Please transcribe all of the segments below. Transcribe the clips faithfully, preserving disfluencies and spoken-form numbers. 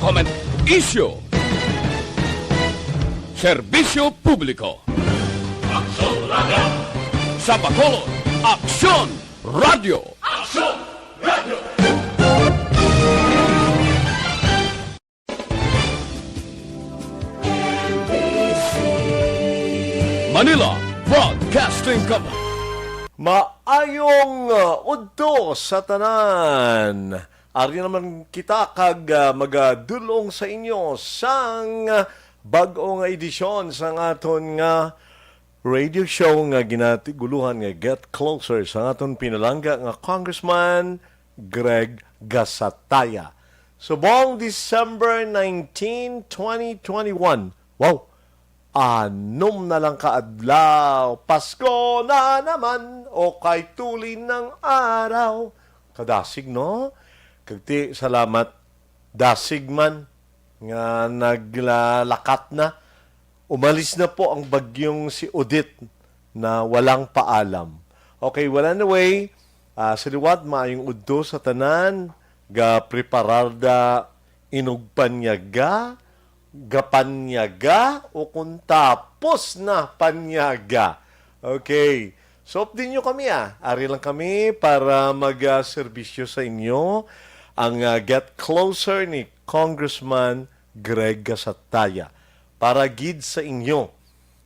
Comment, issue. Serbisyo publiko. Sa Bacolod, Aksyon Radio. Aksyon Radio. Manila Broadcasting Company. Maayong, uh, udto sa tanan. Ari naman kita kag, uh, magadul-ong sa inyo sang, uh, bag-o nga edisyon sang aton nga radio show nga ginatiguluhan nga Get Closer sa aton pinalangga nga Congressman Greg Gasataya. Subong December nineteen, twenty twenty-one. Wow! Anom na lang ka adlaw, Pasko na naman, o kay tulin ng araw. Kadasig, no? Kag ti, salamat, dasig man nga naglakat na. Umalis na po ang bagyong si Odette na walang paalam. Okay, well, anyway, ah, sa liwat, maayong udto sa tanan, ga preparar da inugpanyaga, gapanyaga, o kung tapos na panyaga. Okay. So, update nyo kami, ah. Ari lang kami para mag, ah, serbisyo sa inyo. Ang, ah, Get Closer ni Congressman Greg Gasataya. Para gid sa inyo.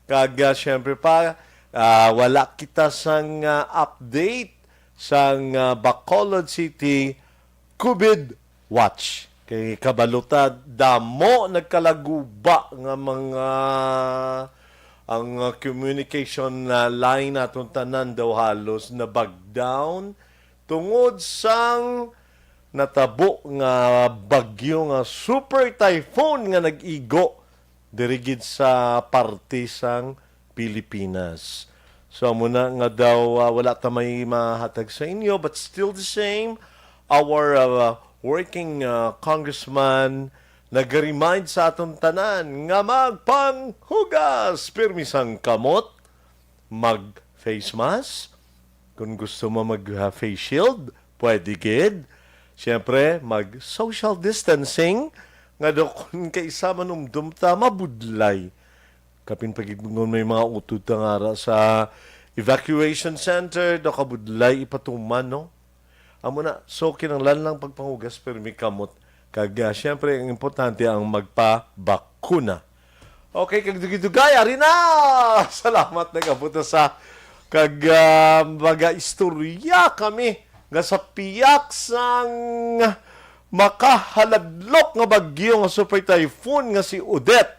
Kag, ah, syempre pa, ah, wala kita sang, ah, update sang, ah, Bacolod City COVID watch. Kay kabalo ta, damo nagkalaguba nga mga, ang, ah, communication na line naton tanan daw halos nabag down tungod sang natabo nga bagyo nga super typhoon nga nag-igo diri gid sa parte sang Pilipinas. So, amo na nga daw, ah, wala ta may mahatag sa inyo, but still the same, our, ah, working, ah, congressman nag-remind sa aton tanan nga magpanghugas pirmi sang kamot, mag face mask, kung gusto mo mag, ah, face shield, pwede gid. Siyempre, mag social distancing, nga daw kung kaisa manumdom ta, mabudlay. Kapin pa gid ngon may mga utod ta nga ara sa evacuation center, daw kabudlay ipatuman, no? Amo na, so kinahanglan lang pagpanghugas pirmi kamot. Kag, ah, siyempre, ang importante ang magpabakuna. Okay, kag dugay-dugay, ari na! Salamat, nag-abot na sa kag, ah, mag-istorya kami nga sa piyak sang makahaladlok nga bagyo nga super typhoon nga si Odette.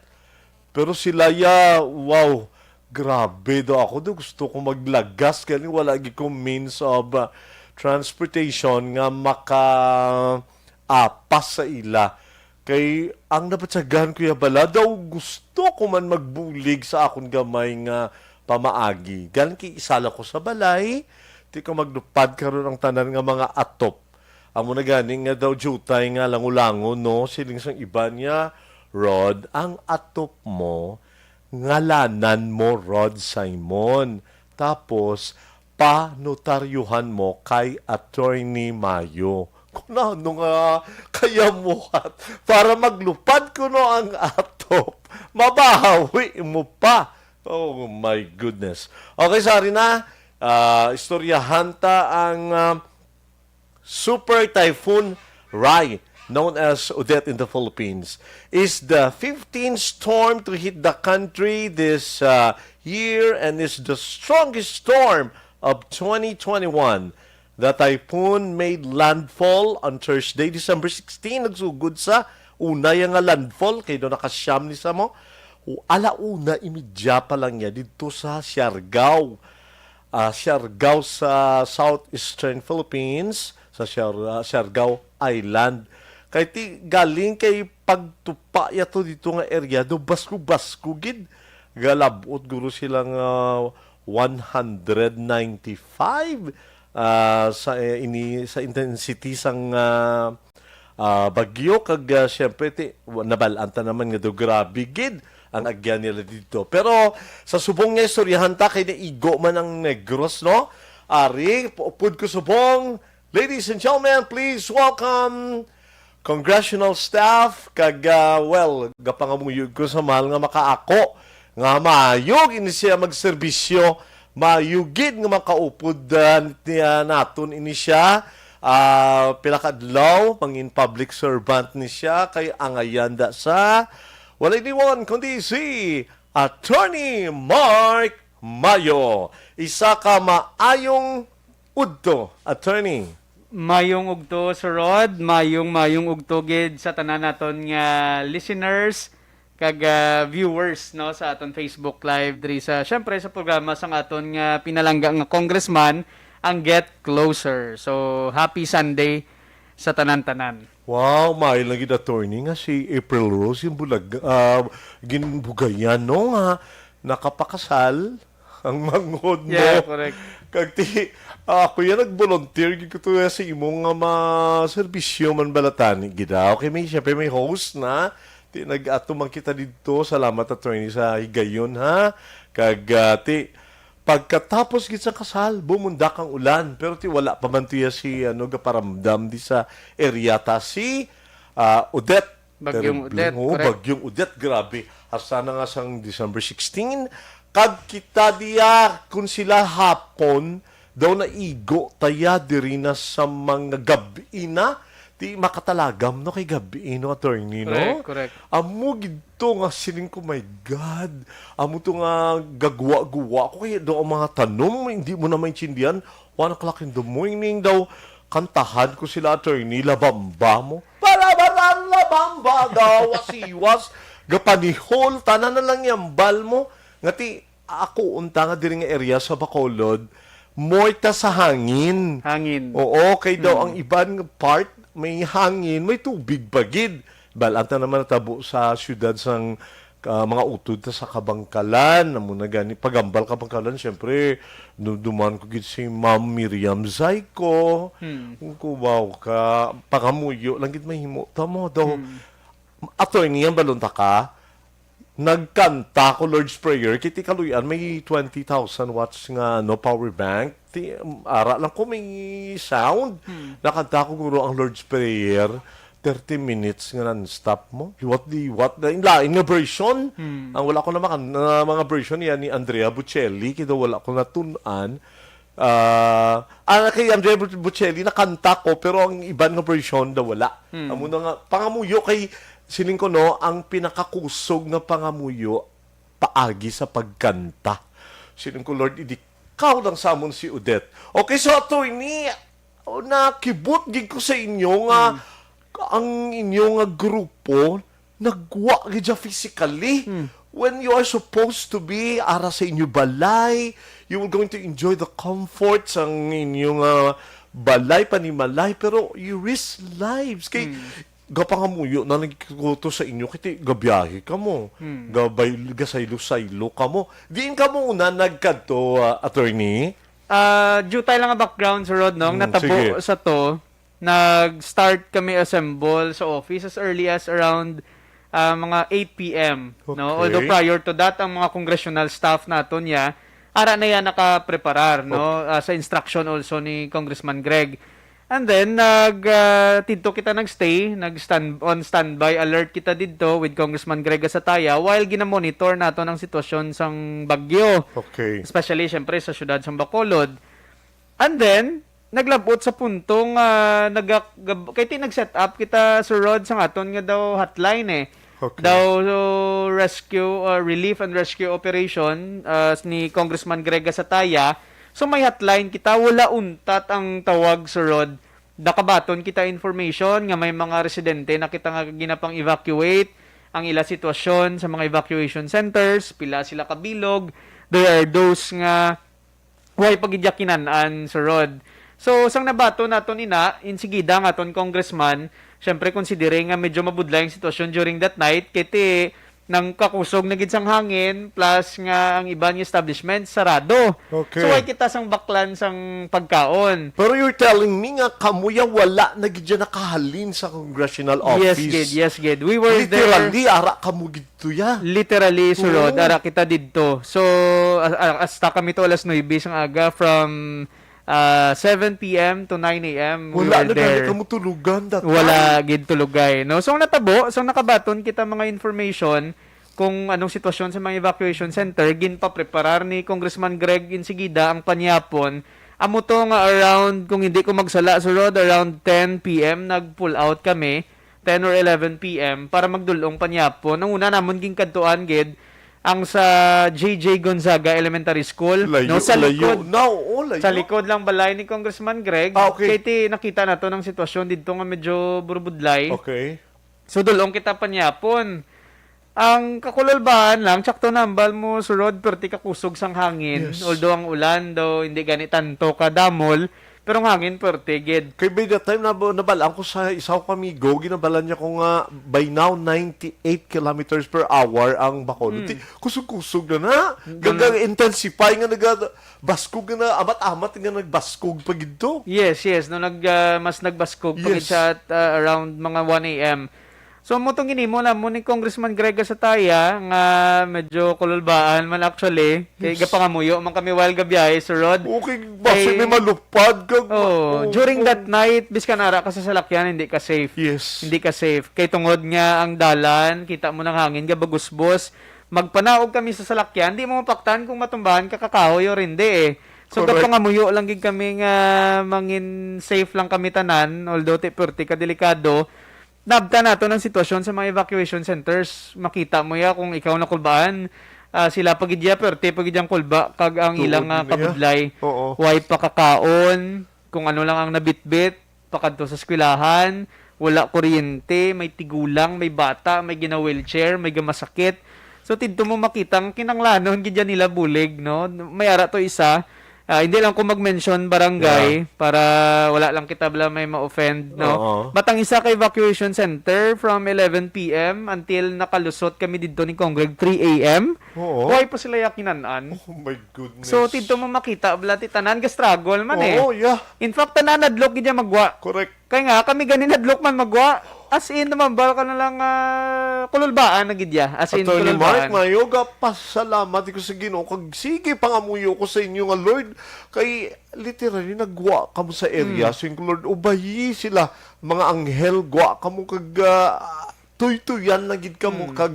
Pero sila ya, wow, grabe daw ako. Daw gusto ko maglagas, kaya wala gid ko means of, uh, transportation nga maka-apas sa ila. Kay ang nabatyagan ko ya bala, daw gusto ko man magbulig sa akon gamay nga pamaagi. Galing kay isa lang ko sa balay, ti ko maglupad karon ang tanan nga mga atop. Amo na gani nga daw diutay nga lango-lango, no? Siling sang iba niya, Rod, ang atop mo, ngalanan mo, Rod Simon. Tapos, panotaryuhan mo kay Attorney Mayo. Kung ano nga kayamuhat para maglupad kuno ang atop, mabawi mo pa. Oh my goodness. Okay, sorry na. Ah, istoryahan ta ang, ah, Super Typhoon Rai, known as Odette in the Philippines, is the fifteenth storm to hit the country this, uh, year and is the strongest storm of twenty twenty-one. The typhoon made landfall on Thursday, December sixteen. Nagsugod sa una ya nga landfall, kay do nakasyam ni sa mo. Ala una imidya pa lang niya dito sa Siargao. Ah, Siargao sa southeastern Philippines, sa Siar-, ah, Siargao Island. Kay ti, galing kay pagtupa ya to dito nga area, do basko-basko gid. Galabot guro sila nga one hundred ninety-five, ah, sa, eh, ini, sa intensity sang, ah, ah, bagyo, kag, ah, siyempre, ti, wa-, nabal-an ta naman nga do grabe gid ang agyan nila dito. Pero sa subong nga istoryahan ta, kay naigo man ang Negros, no? Ari, pu-, upod ko subong. Ladies and gentlemen, please welcome congressional staff, kag, ah, well, gapangamuyo ko sa mahal nga makaako nga maayo gid ni siya magserbisyo, maayo gid nga makaupod, ah, niya naton ini siya. Ah, pila ka adlaw, mangin public servant ni siya, kay angayan da sa walay ni Juan, kundi si Attorney Mark Mayo. Isa ka maayong udto, Attorney. Mayong ugto, Sir Rod. Mayong, mayong ugto gid sa tanan naton nga listeners kag, ah, viewers, no, sa aton Facebook Live diri sa, syempre, sa programa sang aton nga pinalangga nga congressman, ang Get Closer. So, happy Sunday sa tanan-tanan. Wow, maayo lang gid, Attorney, nga si April Rose yung bulag, ah, ginbugayan, no, nga nakapakasal ang manghod mo. Yeah, correct. Kag ti, ah, ako yan, nag-volunteer gid ko to sa imo nga maserbisyo man balatani gid, ah. Okay, may, syempre may host na. Ti, nag-ato man kita didto. Salamat, Attorney, sa higayon, ha. Kag, ah, ti, pagkatapos gid sa kasal, bumundak ang ulan. Pero ti, wala pa man tiya si, ano, gaparamdam di sa area ta si, ah, Odette. Bagyong Terrible. Odette, Oo, correct. Bagyong Odette, grabe. Hasta na nga sang December sixteen, kag kita diya, kun sila hapon, daw naigo taya diri na sa mga gab-i na, ti makatalagam, no, kay gab-i, no, Attorney, no? Correct, correct. Amo gid to nga siling ko, "My God, amo to nga gagwa-guwa ko, kaya daw ang mga tanom, hindi mo na maintindihan, one o'clock in the morning daw, kantahan ko sila, Attorney, La Bamba mo." Para, para, La Bamba, gawas-iwas, gapanihol, tanan na lang yambal mo. Nga ti, ako unta nga diri nga area sa Bacolod, more ta sa hangin. Hangin. Oo, kay daw Mm. ang iban nga part, may hangin, may tubig pa gid. Bal-an ta naman natabo sa siyudad sang, ah, mga utod ta sa Kabangkalan, amo na gani, pagambal Kabangkalan, syempre, dumduman ko gid si Ma'am Miriam Zayco. Hmm. Kubaw ka, pangamuyo lang gid mahimo ta mo daw. Hmm. Attorney, ang balon ta ka, nagkanta ko Lord's Prayer, kay ti kaluy-an may twenty thousand watts nga, no, power bank. Ti, um, ara lang ko may sound. Hmm. Nakanta ko guro ang Lord's Prayer, thirty minutes nga non-stop mo. Liwat-liwat. Lain-lain nga version. Hmm. Ang wala ko na makan-, na mga version niya ni Andrea Bocelli, kay daw wala ko natun-an. Ah, ah, kay Andrea Bocelli, nakanta ko, pero ang iban nga version daw wala. Hmm. Amo na nga, pangamuyo kay, siling ko, no, ang pinakakusog nga pangamuyo, paagi sa pagkanta. Siling ko, "Lord, idikaw lang sa amon si Odette." Okay, so, Attorney, oh, nakibot gid ko sa inyo nga Hmm. ang inyo nga grupo nagwa gid siya physically. Hmm. When you are supposed to be ara sa inyo balay, you were going to enjoy the comfort sang inyo nga balay, panimalay, pero you risk lives. Kay Hmm. gapangamuyo na lang ko to sa inyo, kay ti gabiyahe ka mo. Hmm. Gabay, gasaylo-saylo ka mo. Diin ka mo una nagkadto, ah, Attorney? Ah, due tayo lang nga background, Sir Rod, no? Ang Hmm, natabo sige. sa to, nag-start kami assemble sa office as early as around, ah, mga eight p m, no? Okay. Although prior to that, ang mga congressional staff naton ya, ara na yan nakapreparar, no? Okay. Ah, sa instruction also ni Congressman Greg. And then, nag, ah, didto kita nag-stay, nag-stand, on standby alert kita didto with Congressman Greg Gasataya while ginamonitor naton ang sitwasyon sang bagyo. Okay. Especially, syempre, sa siyudad sang Bacolod. And then, naglabot sa punto nga naga-, gab-, kay ti nag-set up kita, Sir Rod, sang aton nga daw hotline, eh. Okay. Daw, so, rescue, uh, relief and rescue operation, uh, ni Congressman Greg Gasataya. So, may hotline kita, wala untat ang tawag, Sir Rod. Nakabaton kita information nga may mga residente na kita nga ginapang-evacuate ang ila sitwasyon sa mga evacuation centers, pila sila kabilog. There are those nga way pa gid ya kinan-an, Sir Rod. So, sang nabaton naton ina, insigida ang aton congressman, syempre, considering nga medyo mabudlay ang sitwasyon during that night, kay ti nang kakusog na gid sang hangin, plus nga ang iban nga establishment sarado. Okay. So, way kita sang baklan sang pagkaon. Pero you're telling me nga kamo ya wala na gid ya nakahalin sa congressional Yes, office. gid. Yes, gid. We were there. Literally, ara kamo gid to ya. Literally, Sir Rod, Oo. ara kita didto. So, a-, a-, hasta kami to alas nuebe sang aga from, ah, seven p m to nine a m, we Wala were na gani there. Kamo tulugan that Wala time. Gid tulugay, no? So, ang natabo, so nakabaton kita mga information kung anong sitwasyon sa mga evacuation center, ginpapreparar ni Congressman Greg Insigida ang panyapon. Amo to nga around, kung hindi ko magsala, Sir Rod, around ten p m nag-pull out kami, ten or eleven p m, para magdul-ong panyapon. Ang una namon ginkadtuan gid ang sa J J Gonzaga Elementary School, Layo, no, sa layo. Likod. Na, oo, layo. Sa likod lang balay ni Congressman Greg. Ah, okay. Kay ti nakita nato ng sitwasyon didto nga medyo burubudlay. Okay. So, dul-ong kita panyapon. Ang kakululbaan lang, tsakto nambal mo, Sir Rod, perti kakusog sang hangin. Yes. Although ang ulan daw hindi gani tanto kadamol, pero ang hangin perti gid. Kay by that time, nab-, nabalaan ko sa isa ko amigo, ginabalan niya ko nga by now, ninety-eight kilometers per hour ang bakod. Hmm. Ti, kusog-kusog na na. Ganun. Gaga-intensify nga naga-, baskog nga na, amat-amat nga nagbaskog pa gid to. Yes, yes. No, nag, ah, mas nagbaskog pa gid Yes. siya at, ah, around mga one a m. So, mo tong ginimo na mo ni Congressman Greg sa Taya nga medyo kululbaan man actually. Kay Yes. gapangamuyo man kami while gabiyahe, Sir Rod. Okay, basi Kay may malupad kag Oh, oh, during oh. that night, biskan ara ka sa salakyan, hindi ka safe. Yes. Hindi ka safe. Kay tungod nga ang dalan, kita mo ng hangin, gabagusbos. Magpanaog kami sa salakyan, di mo mapaktan kung matumbahan ka kakahoy or hindi eh. So, Correct. gapangamuyo lang gid kami nga mangin safe lang kami tanan, although ti perti ka delikado. Nabta nato ng sitwasyon sa mga evacuation centers. Makita mo ya kung ikaw nakulbaan, ah, sila pa gid ya, perti pa gid yang kulba, kag ang Tuod ilang, ah, niya. kabudlay. Oo. Way pakakaon, kung ano lang ang nabitbit, pakadto sa eskwelahan, wala kuryente, may tigulang, may bata, may gina-wheelchair, may gamasakit. So, tidto mo makita ang kinanglanon gid yan nila bulig, no? May ara to isa, ah, hindi lang ko mag-mention barangay Yeah. para wala lang kita bala may ma-offend, no? Oo. But ang isa ka evacuation center from eleven p m until nakalusot kami didto ni Congreg three a m. Oo. Why pa sila yakinan-an? Oh my goodness. So, tidto mo makita bala ti tanan ga-struggle man eh. Oo, yeah. In fact, tanan nadlok gid ya magwa. Correct. Kay nga, kami gani nadlok man magwa. As in, tumambal ka na lang, ah, kululbaan na gid ya. As in, Attorney Mark, kululbaan. Mayo ga pasalamat ko sa Ginoo, kag sige, pangamuyo ko sa inyo nga, Lord, kay literally nagwa kamo sa area. Hmm. So, yung Lord, ubayi sila, mga anghel, gwa kamo kag, ah, tuytuyan na gid kamo, Hmm. kag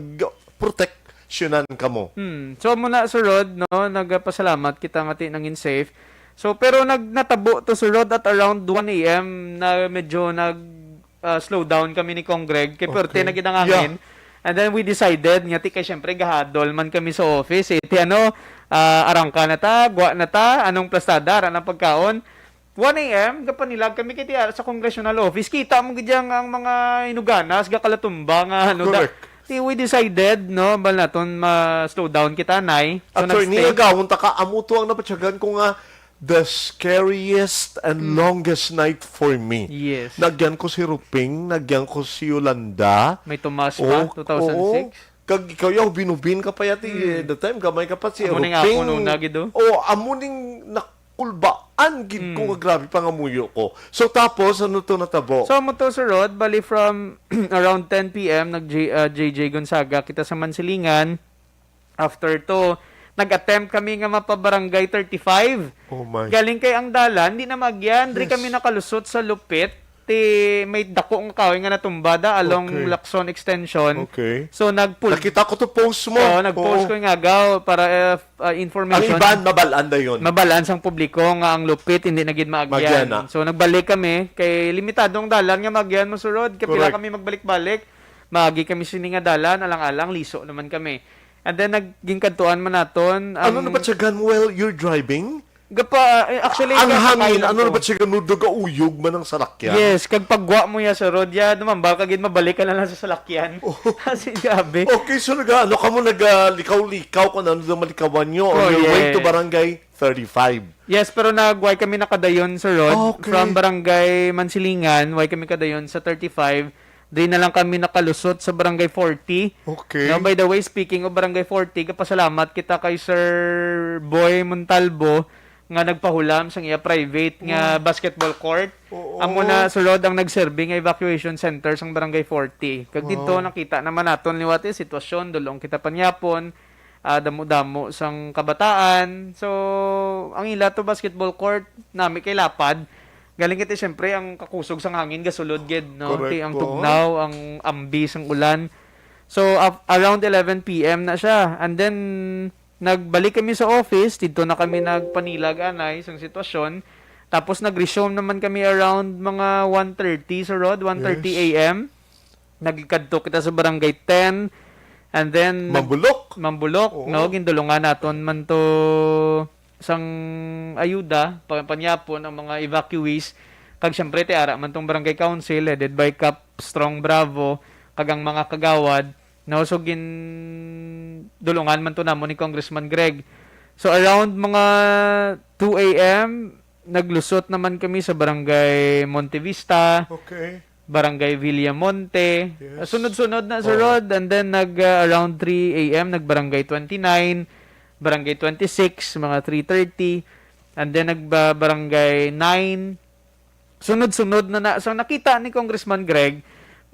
proteksyonan kamo. Hmm. So, muna, Sir Rod, no, nagpasalamat kita nga ti nangin safe. So, pero nag-, natabo to, Sir Rod, at around one a m na medyo nag, ah, slow down kami ni Congreg. Kay perte Okay. na gid ang Yeah. hangin. And then we decided nga, ti, kay syempre, gahadol man kami sa office. Eh, ti, ano, ah, arangka na ta, gwa na ta, anong plastada, ara na pagkaon. One a m, gapanilag kami kay ti, ah, sa congressional office. Kita mo gid yang ang mga inuganas, gakalatumba nga, ano, da-, Correct. ti, we decided, no, bal naton ma-slow down kita, nay. So, Attorney, nag-stay. Agawon ta ka, amo to ang napatyagan ko nga, the scariest and Mm. longest night for me. Yes. Nagyan ko si Ruping, nagyan ko si Yolanda. May Tomas pa, O, two thousand six? oo. Kag ikaw, yaw, binubin ka pa yati, Mm. eh, the time, gamay ka pa si Amo ning Ruping. Ako nung nagid, oh. Oh, amo ning nakulbaan gid ko Mm. nga grabe pangamuyo ko. So, tapos, ano to natabo? So, amo to, Sir Rod, bali from around ten p m, nag-, J-, ah, J J Gonzaga, kita sa Mansilingan. After to, nag-attempt kami nga mapa-barangay thirty-five. Oh my. Galing kay ang dalan, di na maagyan. Diri Yes. kami nakalusot sa lupit. Ti may dako nga kahoy nga natumba da along Okay. Lacson Extension. Okay. So, nagpul- Nakita ko to post mo. Oo, nag-post Oo. ko yung agaw para, uh, uh, Ang information. Iban, mabalaan na yun. Mabalaan sang publiko nga ang lupit, hindi na gid maagyan. Maagyan na. So, nagbalik kami. Kay limitado ang dalan nga maagyan mo, Sir Rod. Kapila Correct. kami magbalik-balik. Maagi kami sini nga dalan, alang-alang, liso naman kami. And then, nag-, ginkadtuan man naton Ano ang na ba siya gan while you're driving? Gapa, eh, actually, Ang gapa hangin, kailan ano na ko? ba siya gan? Nagauyog man ang salakyan? Yes, kag pagwa mo ya sa road, ya, dumambal ka gid, mabalik ka na lang sa salakyan. Oh. As in, grabe. Okay, so nag-, ano ka mo, nag-, ah, likaw-likaw kung ano daw malikawan nyo on Oh, your way to yes. Barangay thirty-five. Yes, pero nagway kami nakadayon sa road. Ah, okay. From Barangay Mansilingan, way kami kadayon sa thirty-five. Di na lang kami nakalusot sa Barangay forty. Okay. No, by the way, speaking of Barangay forty, gapasalamat kita kay Sir Boy Montalbo nga nagpahulam sang iya private nga Oo. basketball court. Oo. Amo na sulod ang nagserbi nga evacuation center sang Barangay forty. Kag didto Wow. nakita naman naton liwat yung sitwasyon, dulong kita panyapon. ah, damo-damo sang kabataan. So, ang ila to basketball court, nami kay lapad. Galing kay, siyempre, ang kakusog sang hangin gasulod gid, no? Correct. Kay ang tugnaw, ang ambi sang ulan. So, af-, around eleven P M na siya. And then, nagbalik kami sa office, didto na kami nagpanilag anay sang sitwasyon. Tapos nag-resume naman kami around mga one thirty sa road, one thirty Yes. A M. Nagkadto kita sa Barangay ten, and then nag- Mambulok. Mambulok, Oo. no? Gindulungan naton man to sang ayuda, pa-, panyapon ang mga evacuees. Kag siyempre, ti ara man tong Barangay Council, headed by Kap Strong Bravo, kag ang mga kagawad, no? So, gindulungan man to namon ni Congressman Greg. So, around mga two A M, naglusot naman kami sa Barangay Monte Vista, Okay. Barangay Villamonte. Yes. Sunod-sunod na sa Oo. road, and then nag, ah, around three A M, nag-Barangay twenty-nine, Barangay twenty-six, mga three thirty, and then nagba-, Barangay nine. Sunod-sunod na, na. So, nakita ni Congressman Greg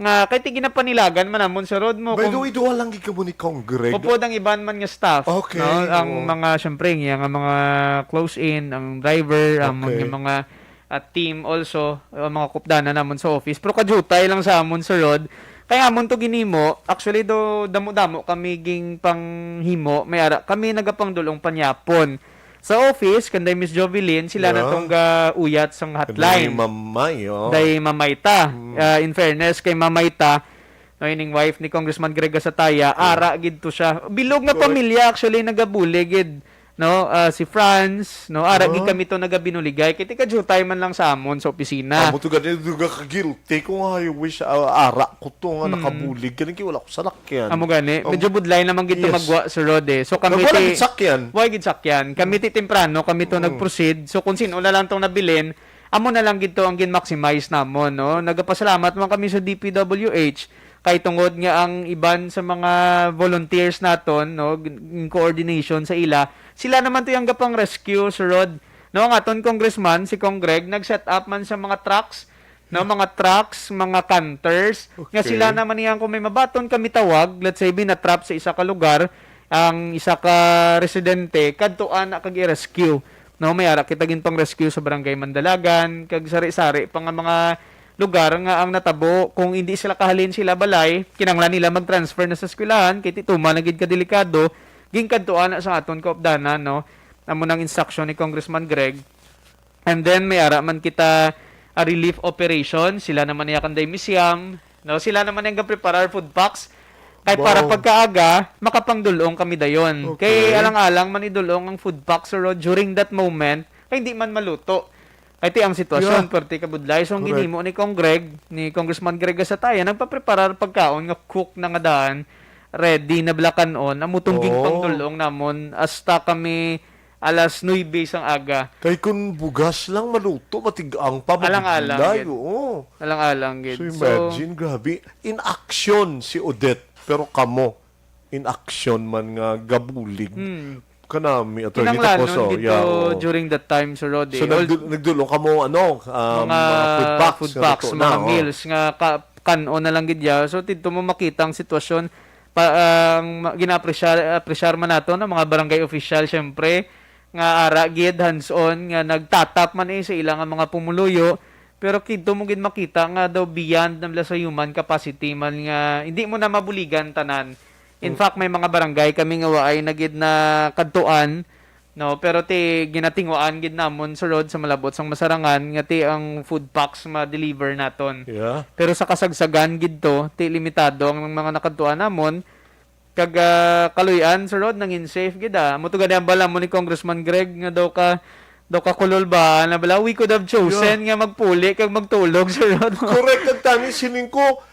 nga kay ti ginapanilagan man namon sa road mo By the kung way, duha lang gid kamo ni Cong Greg. Upod ang iban man nga staff, Okay, no? Ang oo. mga, syempre, nga, nga mga close-in, ang driver, ang Okay. mga, ah, team also, ang mga kupdanan namon sa office. Pero kadiyutay lang sa amon sa road. Kaya amon to ginimo, actually, do, damo-damo kami ging panghimo, may ara, kami nagapangdulong panyapon. Sa office, kanday Miss Jovelyn, sila na Yeah. tong gauyat sang Kanday hotline. Mamay, oh. Day Mamay ta. Mm. Ah, in fairness kay Mamay ta, no, ining wife ni Congressman Greg Gasataya, Yeah. ara gid to siya. Bilog nga Correct. pamilya, actually, nagabulig gid, no? Ah, si Franz, no? Ara gid Uh-huh. kami to nagabinuligay. Kay ti kadiyutay man lang sa amon sa opisina. Amo to gani, duga ka guilty kung I wish, ah, ara ko to nga Mm. nakabulig. Kani kay wala ko salakyan. Amo gani, Um, medyo budlay naman gid to yes. magwa sa road, eh. So, kami Wala ti gid sakyan. Wala gid sakyan. Kami ti temprano, kami to Mm. nag-proceed. So, kung sino na lang tong nabilin, amo na lang gid to ang gin-maximize namon, no? Nagapasalamat man kami sa D P W H kay tungod nga ang iban sa mga volunteers naton, no, in coordination sa ila, sila naman to yung gapang-rescue sa road. No, ang aton congressman, si Cong Greg, nag-set up man sa mga trucks, no, mga trucks, mga canters, nga Okay. sila naman niya kung may mabaton kami tawag, let's say, binatrap sa isa ka lugar, ang isa ka residente, kadtuan na kag i-rescue. No, may ara kita ginpang-rescue sa Barangay Mandalagan, kag sari-sari pa nga mga lugar nga ang natabo, kung hindi sila kahalin sila balay, kinanglan nila mag-transfer na sa eskwelahan, kay ti tuman na gid ka delikado, ginkadtuan na sa aton kaupdanan, no? Amo nang instruction ni Congressman Greg. And then, may ara man kita a relief operation. Sila naman niya kanday Miss Yam. No? Sila naman yung preparar food packs. Kay para Wow. pagkaaga, makapangdulong kami dayon. Okay. Kay alang-alang man idulong ang food packs sa road during that moment, kay hindi man maluto. Kay ti ang sitwasyon, Yeah. perti kabudlay. So, ang Correct. ginhimo ni Cong Greg, ni Congressman Greg Gasataya, nagpapreparar pagkaon nga cook na nga daan, ready na blakan-on. Amo tong Oh. ginpangdulong namon hasta kami alas nuebe sang aga. Kay kun bugas lang maluto, matig-ang pa, Alang-alang mabudlay, gid. oo. Alang-alang gid. So, So, imagine, grabe. In action si Odette, pero kamo, in action man nga gabulig. Hmm. Kanami, Attorney Kinanglanon Taposo, gid yeah, to oo. during that time, Sir Rod, So, eh. Al- nagdu-, nagdulong kamo, ano, um, mga mga food packs food nga packs, luto mga na, oh. meals nga ka-, kan-on na lang gid ya. So, didto mo makita ang sitwasyon. Pa, ang ma-, gina-appreciate, appreciate man nato, no, mga barangay official, syempre, nga ara gid, hands-on, nga nagtatap man, eh, sa ilang mga pumuluyo. Pero kidto mo gid makita nga daw beyond na bala sa human capacity man nga hindi mo na mabuligan tanan. In Mm. fact, may mga barangay kami nga waay na gid na kadtuan, no? Pero ti ginatinguan gid namon sa road sa malabot sang masarangan nga ti ang food packs ma-deliver naton. Yeah. Pero sa kasagsagan gid to, ti limitado ang mga nakadtuan namon. Kag, ah, kaluy-an sa road, nangin safe gid, ah. Amo to gani ang bala mo ni Congressman Greg nga daw ka, daw ka kululbaan na bala. We could have chosen Yeah. nga magpuli kag magtulog sa road. Correct, kag tani sining ko,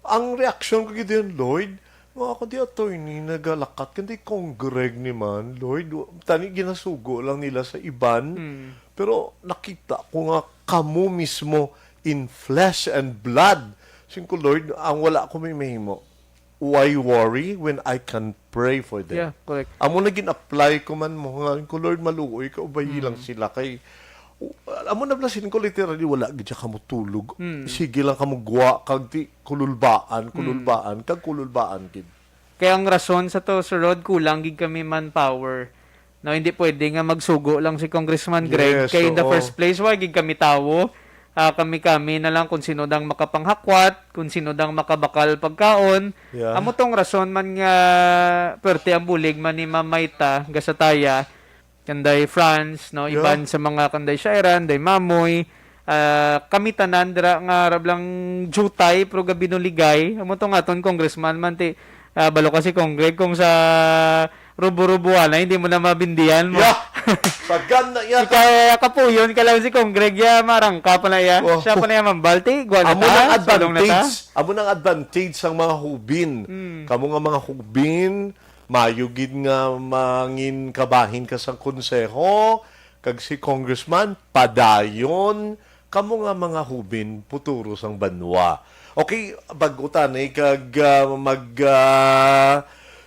ang reaksyon ko gid yan, Lloyd, nga ako di attorney nagalakat, kundi Cong Greg ni man, Lloyd, tani ginasugo lang nila sa iban, Hmm. pero nakita ko nga kamo mismo in flesh and blood. Sing ko, Lord, ang wala ko may mahimo, why worry when I can pray for them? Yeah, correct. Amo na gin-apply ko man mo nga, ko, Lord, maluoy ka, ubayi lang Mm. sila kay, u-, amo na bala sin ko, literally, wala gid siya kamo tulog. Mm. Sige lang kamo gwa, kag ti kululbaan, Mm. kululbaan, kag kululbaan gid. Kaya ang rason sa to, Sir Rod, kulang gid kami manpower. No, hindi pwede nga magsugo lang si Congressman Greg. Yes, kay in the oo. First place, wa gid kami tawo. Ah, kami-kami na lang kung sino dang makapanghakwat, kung sino dang makabakal pagkaon. Yeah. Amo tong rason man nga perte ang bulig man ni Ma'am Mayta Gasataya, kanday Franz, no, yeah, iban sa mga kanday Shairan, day Mamoy, ah, kami tanan dira nga arab lang jutay pero gabi no ligay. Amo tong aton congressman man ti, ah, balo kasi Congreg kung sa rubo-rubuan na hindi mo na mabindihan mo. Yeah. Sagan na iya. Ikaw, eh, kapuyon ka lang si Congreg, ya, marangka pa na iya. Wow. Siya pa na iya mambal, ti, gwa na Amo ta, nang sulong na ta. Advantage. Amo nang advantage sang mga hubin. Hmm. Kamo nga mga hubin, mayo gid nga mangin kabahin ka sang konseho, kag si congressman, padayon, kamo nga mga hubin, puturo sang banwa. Okay, bag-o ta ni kag, ah, mag, ah,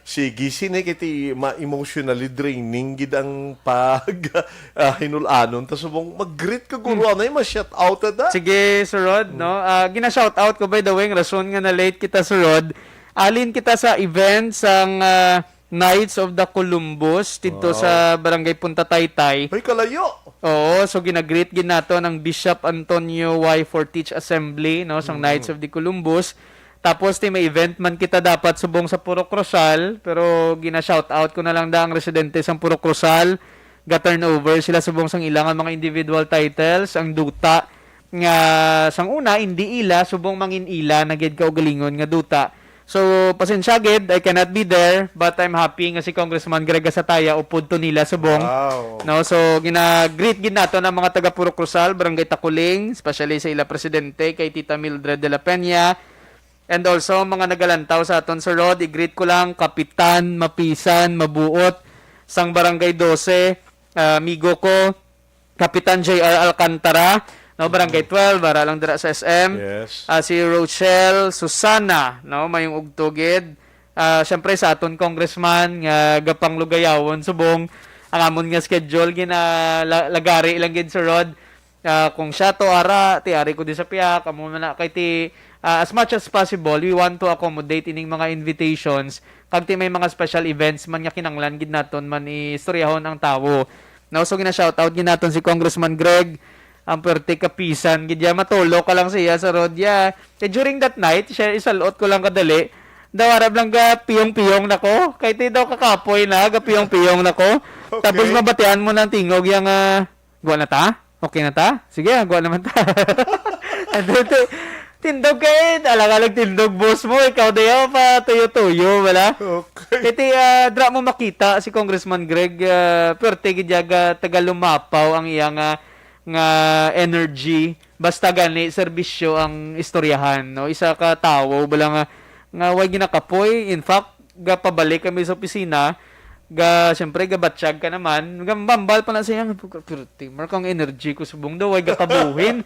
sige, sini kiti ma-, emotionally draining gid ang pag, ah, hinul-anon. Ta subong mag-greet ka, guro, Hmm. anay ma-shout out ta. Sige, Sir Rod, Hmm. no? Ah, gina-shout out ko, by the way, ang rason nga na-late kita, Sir Rod. Alin kita sa event sang, ah, Knights of the Columbus dito Wow. sa Barangay Punta Taytay. Ay, kalayo! Oo, so ginagreet gid nato ang Bishop Antonio Y. Fortich Assembly, no, sang Mm. Knights of the Columbus. Tapos, ti, may event man kita dapat subong sa Purok Rosal, pero gina-shout out ko na lang da ang residente sang Purok Rosal. Ga-turnover sila subong sang ila nga mga individual titles, ang duta nga sang una, hindi ila, subong mangin ila na gid kaugalingon nga duta. So, pasensya gid, I cannot be there, but I'm happy nga si Congressman Greg Gasataya upod to nila subong. Wow. No, so gina-greet gid nato ang mga taga Purok Rosal, Barangay Taculing, especially sa ila presidente kay Tita Mildred de la Peña. And also, mga nagalantaw sa aton, Sir Rod, i-greet ko lang, Kapitan Mapisan Mabuot, sang Barangay Doce, ah, amigo ko, Kapitan J R Alcantara, no, Barangay Mm. twelve, ara lang dira sa S M. Yes. Ah, si Rochelle Susana, no, mayong udto gid. Ah, syempre sa aton congressman nga gapanglugayawon subong ang amon nga schedule gina la-, lagari lang gid, Sir Rod. Ah, kung siya to ara, ti ari ko di sa piyak, amo man na kay ti, ah, as much as possible, we want to accommodate ining mga invitations. Kag ti may mga special events man nga kinanglan gid naton man istoryahon ang tawo. No, so gina-shoutout gid naton si Congressman Greg. Ang perte kapisan gid ya, matulog ka lang siya sa road ya. Eh, during that night, siya isalot ko lang kadali. Daw arab lang ga piyong-piyong na ko. Kay ti daw kakapoy na, ga piyong-piyong na ko. Okay. Tapos mabatian mo ng tingog yang, ah, gwa na ta? Okay na ta? Sige, gwa naman ta. And then, ti-, tindog kay, alang-alang tindog, boss mo, ikaw na yan, pa tuyo-tuyo, wala? Okay. Kay ti, ah, dra mo makita si Congressman Greg, ah, perte gid ya ga taga Lumapaw ang iya nga, nga energy. Basta gani, serbisyo ang istoryahan, no? Isa ka tawo, wala nga, nga way ginakapoy. In fact, gapabalik kami sa opisina, ga, siyempre, gabatsyag ka naman. Ga-, mambal pa na siya, "Pero, pero, Timar, kang energy ko subong daw, ay gakabuhin."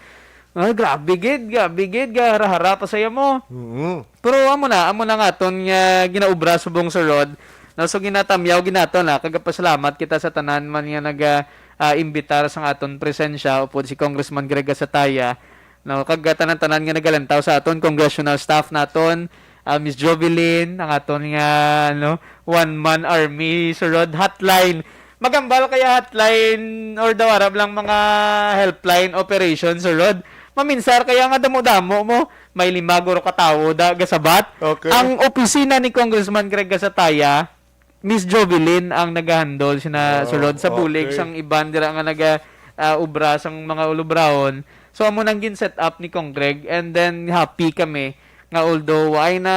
Ay, grabe gid, grabe gid, gahara-hara pa saya mo. Mm. Pero amo na, amo na nga aton nga ginaubra subong, Sir Rod. No, so ginatamyaw gid nato na, kagapasalamat kita sa tanan man nga naga, ah, imbitar sa aton presensya, upod si Congressman Greg Gasataya. No, kag tanan-tanan nga nagalantaw sa aton congressional staff naton, ah, Miss Jovelyn, ang aton nga, ano, one-man army, Sir Rod, hotline. Magambal kaya hotline or daw arab lang mga helpline operation, Sir Rod? Maminsar kaya nga damo-damo mo, may lima guro ka tawo da gasabat. Okay. Ang opisina ni Congressman Greg Gasataya, Miss Jovelyn ang nagahandle sina Ah, Sir Rod sa bulig okay. sang iban dira nga naga, ah, ubra sang mga ulubraon. So, amo nang gin-set up ni Cong Greg, and then happy kami nga although ay na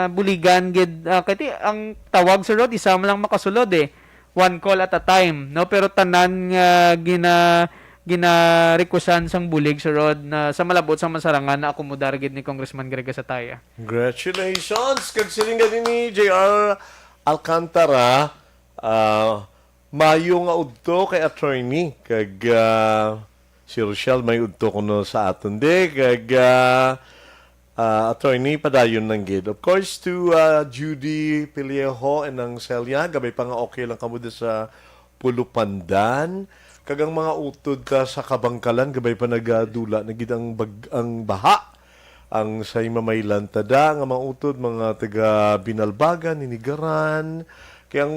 buligan gid, ah, kay ti ang tawag, Sir Rod, isa man lang makasulod eh. One call at a time, no? Pero tanan nga gina-, gina-requestan sang bulig, Sir Rod, na sa malabot sang masarangan na akomodar gid ni Congressman Greg Gasataya. Congratulations! Kag siling gani ni J R Alcantara, ah, mayo nga udto kay attorney. Kag, ah, si Rochelle may udto kuno sa aton di. Kag, ah, ah, attorney, padayon lang gid. Of course, to, ah, Judy Pelejo and ang Celia, gabay pa nga okay lang kamo di sa Pulupandan. Kag ang mga utod ta sa Kabangkalan, gabay pa nagadula na gid ang bag-, ang baha. ang sa Himamaylan tada nga mautod, mga taga Binalbagan, Hinigaran. Kay ang,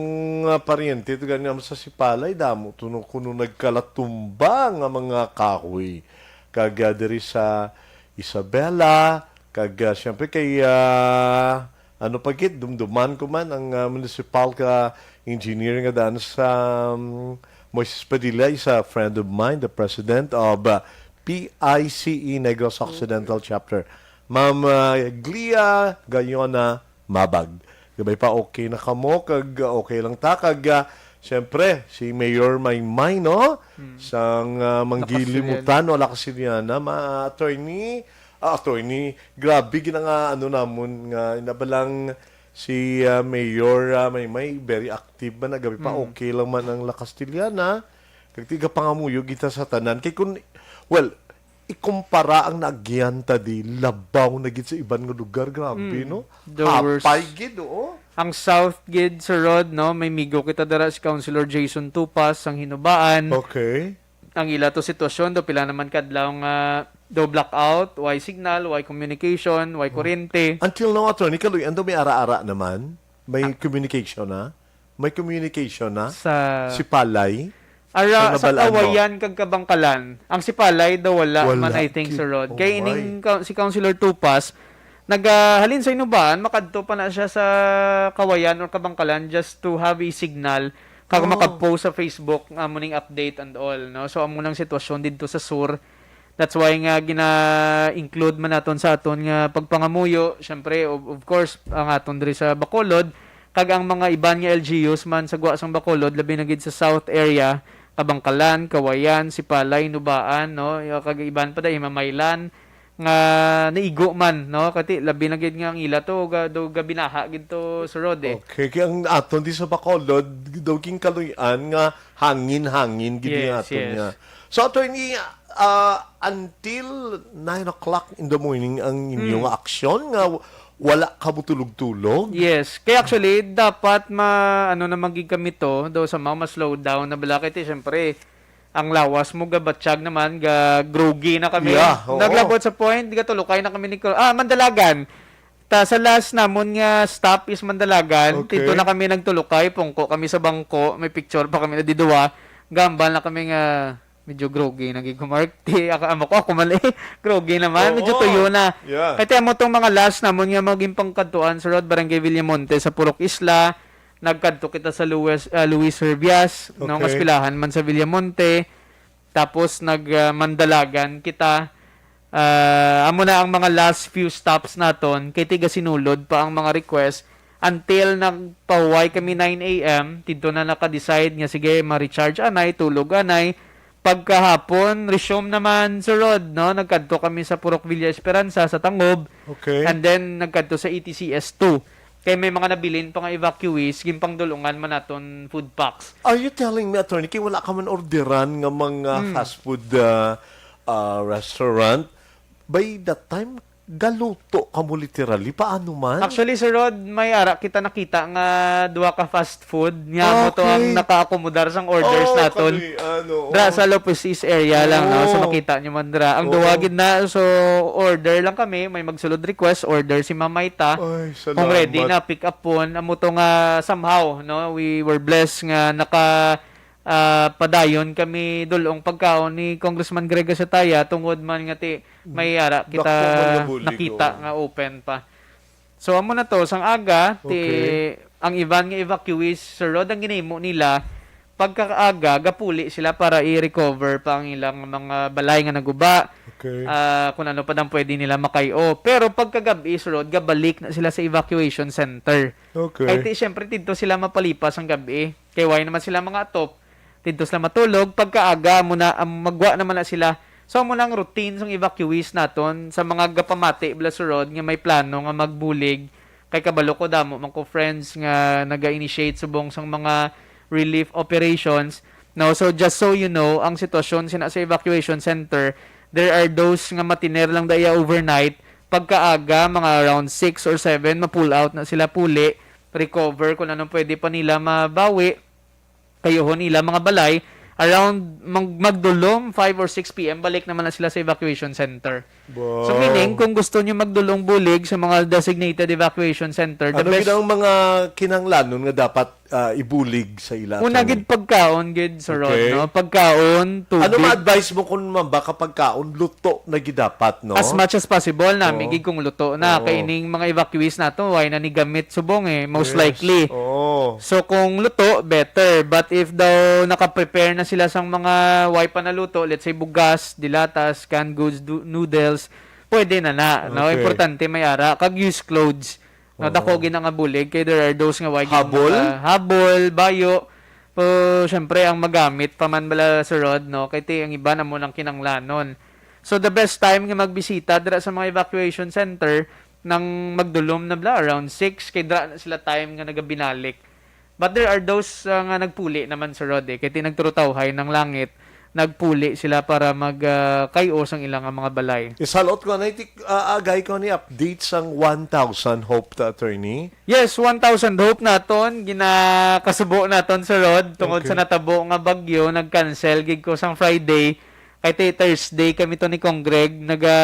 ah, paryente to gani naman sa Sipalay, damo to no, kuno nagkalatumba nga mga kahoy. Kag, ah, diri sa Isabela, kag, ah, siyempre kay, ah, ano pa gid, dumduman ko man ang, ah, municipal ka engineer nga daan sa, um, Moises Padilla is a friend of mine, the president of, ah, P I C E Negros Occidental Chapter. Ma'am, ah, Glia Gayona Mabag. Di ba pa okay na kamo? Kag, ah, okay lang ta. Kag, ah, siyempre, si Mayor Maymay, no? Sang, ah, Manggilimutan, no? Lakasiliana, ma-, attorney, ah, attorney, grabe gina nga, ano namon nga, inabalang si, ah, Mayor, ah, Maymay, very active man, nagabi pa, Mm. okay lang man ang La Castellana. Kag tiga pangamuyo kita sa tanan. Kay kun, well, ikumpara ang naagyan ta di, labaw na gid sa iban nga lugar. Grabe, Mm. no? The Hapay worst. gid, oo. Ang South gid, Sir Rod, no? May migo kita dara si Councilor Jason Tupas, sang Hinubaan. Okay. Ang ila to sitwasyon, do pila naman kadlaw nga do blackout, way signal, way communication, way Oh. kuryente. Until now, attorney, kaluy-an do may ara-ara naman? May Ah. communication na? May communication na? Sa Sipalay? Ara, Sa sa nabalaan mo? Kawayan kag Kabangkalan. Ang Sipalay daw wala Wala man, I think, gid. Sir Rod. Oh, Kay ining my. ka-, si Councilor Tupas, nagahalin sa Hinubaan, makadto pa na siya sa Kawayan or Kabangkalan just to have a signal, kag Oh. makapag-post sa Facebook nga amo ning update and all, no? So, amo nang sitwasyon didto sa sur. That's why nga gina-include man naton sa aton nga pagpangamuyo, syempre, of, of course, ang aton diri sa Bacolod, kag ang mga iban nga L G Us man sa gwa sang Bacolod, labi na gid sa South area, Kabangkalan, Kawayan, Sipalay, Nubaan, no? Kag iban pa da, Himamaylan, nga naigo man, no? Kati, labi na gid nga ang ila to, ga, do, gabinaha gid to, Sir Rod, eh. Okay, kaya ang aton di sa Bacolod, daw king kaluy-an nga hangin-hangin gid Yes, nga aton yes. nga. So, attorney, ah, until nine o'clock in the morning ang inyo Mm. nga aksyon nga w-, wala ka mo tulog-tulog? Yes. Kaya actually, dapat ma-, ano na magig kami to, daw sa mga ma-slow down na bala. Kaya, siyempre, ang lawas mo, gabatsyag naman, ga-, groggy na kami. Yeah, oo. Naglabot sa point, gatulukay na kami ni Col-, ah, Mandalagan. Ta, sa last namon nga stop is Mandalagan. Okay. Dito na kami nagtulukay, pungko kami sa bangko, may picture pa kami na diduwa. Gambal na kami nga medyo groggy, naging kumarti. Ako, amo ko, ako mali. Groggy naman, medyo Oo. tuyo na. Yeah. Kaya amo tong mga last namon nga maging pangkadtuan sa Road Barangay Villamonte sa Purok Isla. Nagkadto kita sa Luis, ah, Luis Herbias, no, Okay. nga eskwelahan man sa Villamonte. Tapos nag, ah, Mandalagan kita. Ah, amo na ang mga last few stops naton, kay tiga Sinulod pa ang mga request until nagpahuway kami nine a m, didto na naka-decide nga, sige, ma-recharge anay, tulog anay. Pagkahapon, resume naman sa road, no? Nagkadto kami sa Purok Villa Esperanza sa Tangob, Okay. and then nagkadto sa E T C S two. Kay may mga nabilin pa nga evacuees, ginpangdulungan man naton food packs. Are you telling me, attorney, kay wala ka man orderan nga mga Hmm. fast food, ah, ah, restaurant? By that time, galuto ka mo literally. Paano man? Actually, Sir Rod, may ara kita nakita nga duha ka fast food. Nga mo to ang Okay. nakaakomodar sang orders Oh, naton. Kami, ano, Dra oh. sa Lopez East area lang, no? So, Oh. makita nyo man dra. Ang Oo. duha gid na, so, order lang kami. May magsulod request, order si Mamay ta. Ay, Kung ready salamat. na, pick up pon. Amo to nga somehow, no? We were blessed nga naka, ah, padayon kami dulong pagkaon ni Congressman Greg Gasataya tungod man nga ti may ara kita Dako man nga bulig, nakita oo. nga open pa. So, amo na to, sang aga, ti Okay. ang iban nga evacuees, Sir Rod, ang ginahimo nila, pagkaaga, gapuli sila para i-recover pa ang ilang mga balay nga naguba. Okay. Ah, kung ano pa dang pwede nila makayo. Pero pagkagabi, Sir Rod, gabalik na sila sa evacuation center. Okay. Kay ti, syempre, dito sila mapalipas ang gabi. Kay why naman sila mga atop? Dito sila matulog. Pagkaaga, amo na, am, magwa naman na sila. So, amo na ang routine sang evacuees naton sa mga gapamati, bala, Sir Rod, nga may plano nga magbulig. Kay kabalo ko, damo man ko friends nga naga-initiate subong sang mga relief operations. No, so just so you know, ang sitwasyon sina sa evacuation center, there are those nga matiner lang daya overnight. Pagkaaga, mga around six or seven, ma-pull out na sila puli, recover kung anong pwede pa nila mabawi, kayuhon nila mga balay. Around mag-, magdulom, five or six p m, balik naman na sila sa evacuation center. So, meaning, kung gusto nyo magdulong bulig sa mga designated evacuation center, the Ano best gid ang mga kinahanglanon nga dapat, ah, ibulig sa ila, Una attorney? Gid pagkaon gid, Sir Rod, Okay. no? Pagkaon, tubig. Ano ma-advise mo kung mamba ka pagkaon? Luto na gid dapat, no? As much as possible, nami Oo. gid kung luto na. Oo. Kay ining mga evacuees nato, way na ni gamit subong eh, most Yes. likely. Oo. So, kung luto, better. But if daw naka-prepare na sila sang mga way pa naluto, let's say bugas, dilatas, canned goods, du- noodles, pwede na na, no? Okay. Importante may ara, kag used clothes. No, Oo. Dako gid na nga bulig kay there are those nga way gid Habol? mga habol, bayo. Pero syempre ang magamit pa man bala, Sir Rod, no? Kay ti ang iba na mo nang kinanglanon. So the best time nga magbisita dira sa mga evacuation center nang magdulom na bala around six kay dira na sila time nga nagabinalik. But there are those, ah, nga nagpuli naman, Sir Rod, eh. Kay ti nagturutawhay ng langit, nagpuli sila para mag, ah, kayo sang ilang nga mga balay. Isalot ko na iti, ah, agay ko ni update sang one thousand Hope ta, attorney. Yes, one thousand Hope naton, ginakasubo naton, Sir Rod, tungod Okay. sa natabo nga bagyo, nag-cancel gid ko sang Friday. Kay ti Thursday kami to ni Congreg, naga,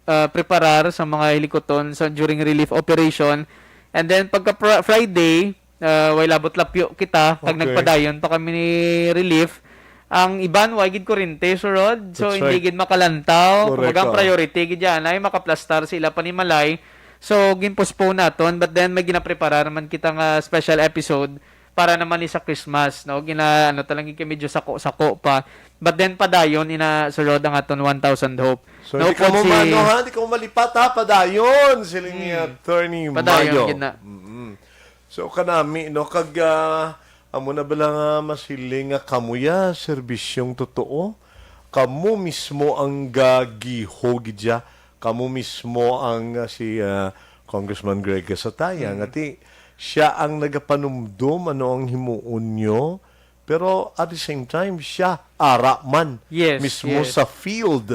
ah, preparar sa mga hilikoton sa, during relief operation. And then pagka Fri- Friday, ah, way labot lapyo kita, kag Okay. nagpadayon pa kami ni relief. Ang iban, way gid kurente, Sir Rod. So, That's hindi right. gid makalantaw. Correct, Kumbaga, ang oh. priority gid yan ay makaplastar sa ila panimalay. So, ginpostpone naton. But then, may ginaprepara naman kita nga special episode para naman ni sa Christmas, no? Gina-, ano, talaga kay medyo sako-sako pa. But then, padayon, ina, Sir Rod, ang aton one thousand Hope. So, No, di ka mo si- maano, ha? Di ka mo malipat, ha? Padayon, siling ni Hmm. Attorney Padayon, Mayo. gid na. Mm-mm. So, kanami, no? Kag, ah, amo na bala nga masiling nga kamo ya, serbisyong totoo? Kamo mismo ang gagiho gid ya. Kamo mismo ang, ah, si, ah, Congressman Greg Gasataya, Mm. nga ti, siya ang nagapanumdom ano ang himuon nyo. Pero at the same time, siya, ara man, Yes, mismo yes. sa field.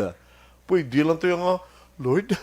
Pwede lang to yung, ah, "Lord,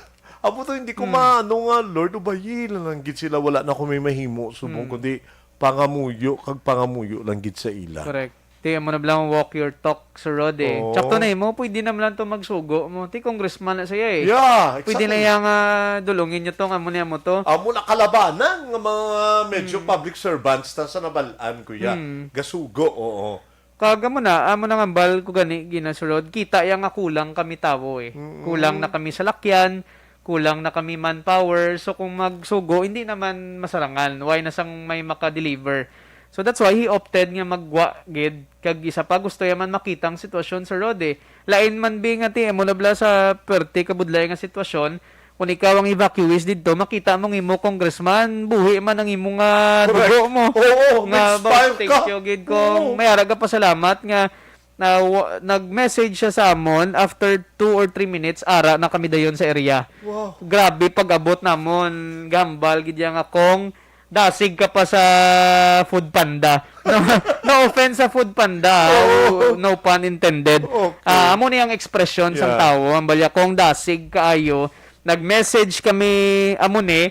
amo to, hindi ko Hmm. maano nga, Lord, ubayi lang, lang gid sila, wala na ko may mahimo, subong Hmm. kundi pangamuyo, kag pangamuyo lang gid sa ila." Correct. Ti, amo na lang walk your talk, Sir Rod, eh. Oo. Tsakto na imo, pwede na lang to magsugo mo. Ti, congressman na siya, eh. Yeah, Pwede na exactly. yang, ah, dulungin nyo to, nga amo niya mo to. Amo na kalabanan nga mga medyo Hmm. public servants ta sa nabalaan, kuya. Hmm. Gasugo, oo. Kag amo na, amo na nga hambal ko gani, gina, Sir Rod. Kita ya nga kulang kami tawo, eh. Mm-mm. Kulang na kami sa lakyan, kulang na kami manpower. So, kung magsugo, hindi naman masarangan. Why na sang may maka-deliver? So, that's why he opted nga magwa gid. Kag isa pa, gusto ya man makita ang sitwasyon, Sir Rod, eh. Lain man bi nga ti, amo na bala sa perte kabudlay nga sitwasyon, kung ikaw ang evacuees didto, makita mo ang imo congressman, buhi man ang imo nga Correct. dugo mo. Oo, Nga nag-smile ka. Thank you gid kung Oo. may ara ka pasalamat nga na, wa-, nag-message siya sa amon, after two or three minutes, ara na kami dayon sa area. Wow. Grabe pag-abot namon, gambal gid ya nga kung dasig ka pa sa Food Panda. No, no offense sa Food Panda, ah, Oo. no pun intended. Okay. Ah, amo ni ang ekspresyon sang Yeah. tawo, ang balya kung dasig kaayo, nag-message kami, amo ni,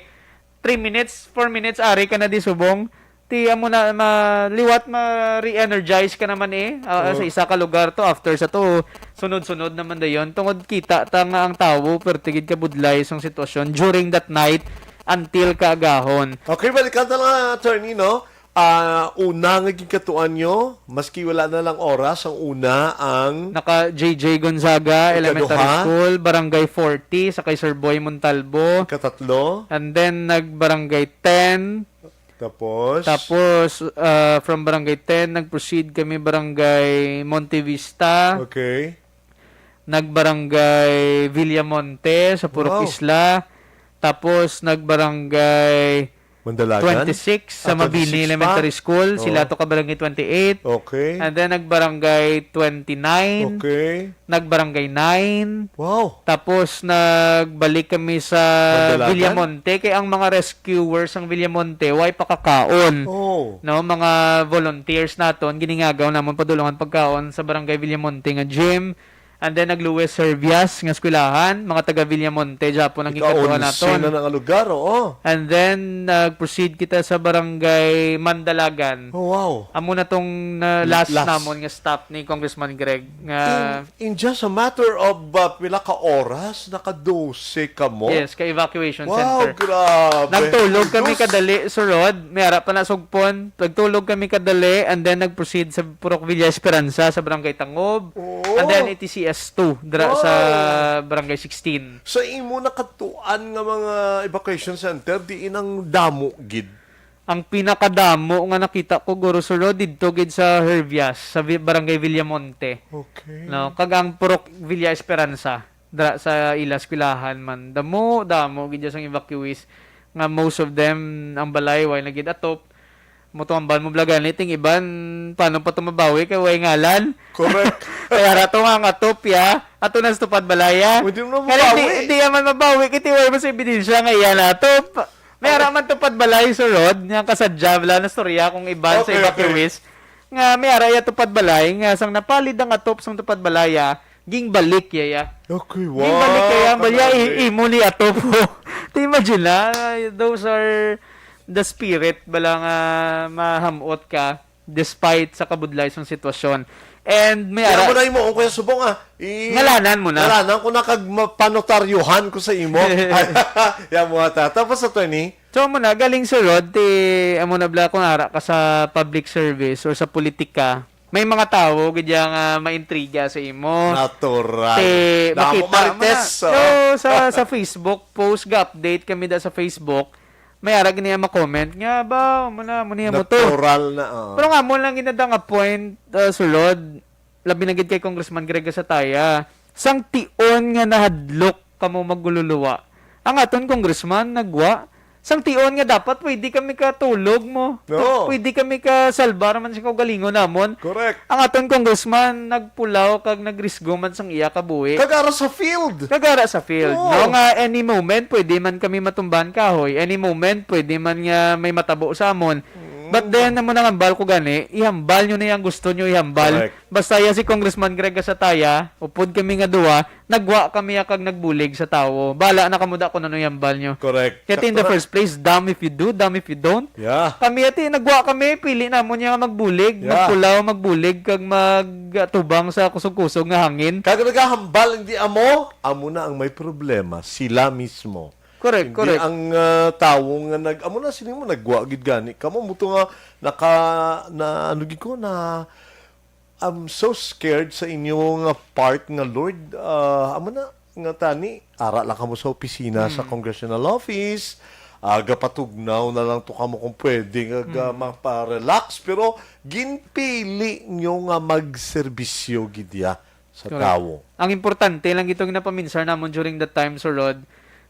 three minutes, four minutes, ari ka na di subong. Ti, amo na, ma-, liwat ma-re-energize ka naman eh, ah, Oh. sa isa ka lugar to, after sa to, sunod-sunod naman dayon. Tungod kita ta nga ang tawo, perti gid kabudlay sang sitwasyon during that night until kaagahon. Okay, balikan ta lang, attorney, no? Ah, una nga gigkatuan nyo, maski wala na lang oras, ang una ang Naka J J Gonzaga Elementary Ikaduha? School, Barangay forty, sa kay Sir Boy Montalbo. Ikatatlo? And then, nag-Barangay ten. Tapos? Tapos, ah, from Barangay ten, nag-proceed kami Barangay Monte Vista. Okay. Nag-Barangay Villamonte sa Purok Wow. Isla. Tapos, nag-Barangay Mandalagan? twenty-six sa Ah, Mabini twenty-six pa? Elementary School. Sila Oo. to ka Barangay twenty-eight. Okay. And then, nag-Barangay twenty-nine. Okay. Nag-Barangay nine. Wow. Tapos, nagbalik kami sa Mandalagan? Villamonte. Kay ang mga rescuers sang Villamonte, way pakakaon. Oh. No, mga volunteers naton, giningagaw namon padulungan pagkaon sa Barangay Villamonte nga gym. And then nagluwes Servias nga eskwelahan, mga taga Villamonte gyapon ang Ika-onse gikadtuan naton. Na nga lugar, oo. And then nag-proceed kita sa barangay Mandalagan. Oh, wow. Amo na tong na L-, last last. Namon nga stop ni Congressman Greg nga In, in just a matter of, uh, pila ka oras, naka-dose ka mo? Yes, ka evacuation Wow, center. Grabe. Nagtulog kami Dos. Kadali, Sir Rod. May ara pa na sugpon. Nagtulog kami kadali and then nag-proceed sa Purok Villa Esperanza sa Barangay Tangob. Oo. And then iti C S two dra Wow. Sa Barangay sixteen. Sa imo nakatuan nga mga evacuation center, diin ang damo gid? Ang pinakadamo nga nakita ko, Guro Suro, didto gid sa Hervias, sa Vi-, Barangay Villamonte. Okay. No, kag ang Purok Villa Esperanza, dra sa ila eskwelahan man. Damo, damo gid sang evacuees nga most of them ang balay way na gid atop. Mo to ambal mo bala gani ting iban, paano pa to mabawi kay way ngalan? Correct. Kaya ra to nga ang atop ya. Ato na sa tupad balaya. Pwede mo na Kaya mabawi. Di, di man mabawi kay ti way mo sa ebidensya nga iya na atop. May ara man tupad balay, Sir Rod, nga kasadya bala na storya kung iban sa Okay, okay. evacuees. Nga may ara iya tupad balay, nga sang napalid ang atop sang tupad balaya, gingbalik iya, iya. Okay, wow. Gingbalik iya, ang balya, i-, Grabe. Imo ni atop. Ti imagine na, those are the spirit, bala nga mahamot ka despite sa kabudlay sang sitwasyon. And may Kaya ara mo na imo, kung Kuya Subong, ah, i- Ngalanan mo na. Ngalanan ko na kag mapanotaryohan ko sa imo. Ay, ya mo ata. Tapos, attorney? So, amo na, galing Sir Rod, ti, amo na bala kung ara ka sa public service or sa politika, may mga tawo gid ya nga maintriga sa imo. Natural. Ti, Damo makita mo na. Marites, oh. So, sa, sa Facebook post, ga-update kami da sa Facebook, may ara gid niya ma-comment nga, "Ba, mo na, mo niya mo to." Natural na, oh. Pero nga, mo lang ginada nga point, uh, Sir Rod, labi na gid kay Congressman Greg Gasataya, sang tion nga nahadlok kamo magluluwa. Ang aton congressman nagwa. Sang tion nga dapat pwede kami katulog mo. No. Pwede kami kasalbar man sa kaugalingon namon. Correct. Ang aton congressman nagpulaw kag nagrisgo man sang iya kabuhi. Kag ara sa field. Kag ara sa field. Oo. No, nga any moment pwede man kami matumban kahoy. Any moment pwede man nga may matabo sa amon. Mm. But then, amo nang hambal ko gani, ihambal nyo na yang gusto nyo ihambal. Correct. Basta ya si Congressman Greg Gasataya, upod kami nga duwa, nagwa kami ya kag nagbulig sa tawo. Bala na kamo da kung ano ihambal nyo. Correct. Kaya in the Sakto na. First place, damn if you do, damn if you don't. Yeah. Kami ati, nagwa kami, pili namon ya nga magbulig, Yeah. magpulaw, magbulig, kag magtubang sa kusog-kusog nga hangin. Kag nagahambal, hindi amo, amo na ang may problema, sila mismo. Correct, Hindi correct. Ang, ah, tawo nga nag-, amo na, sini mo, nagwa gid gani. Kamo mo to nga, naka, na, ano gid ko, na, I'm so scared sa inyo nga part nga, Lord. Ah, amo na, nga tani, ara lang kamo sa opisina sa Mm. congressional office. Ah, gapatugnaw na lang to kamo kung pwede nga, ga-, Mm. mapa-relax. Pero ginpili nyo nga magserbisyo gid ya sa Correct. Tawo. Ang importante lang gid tong napaminsar namon during that time, Sir Rod,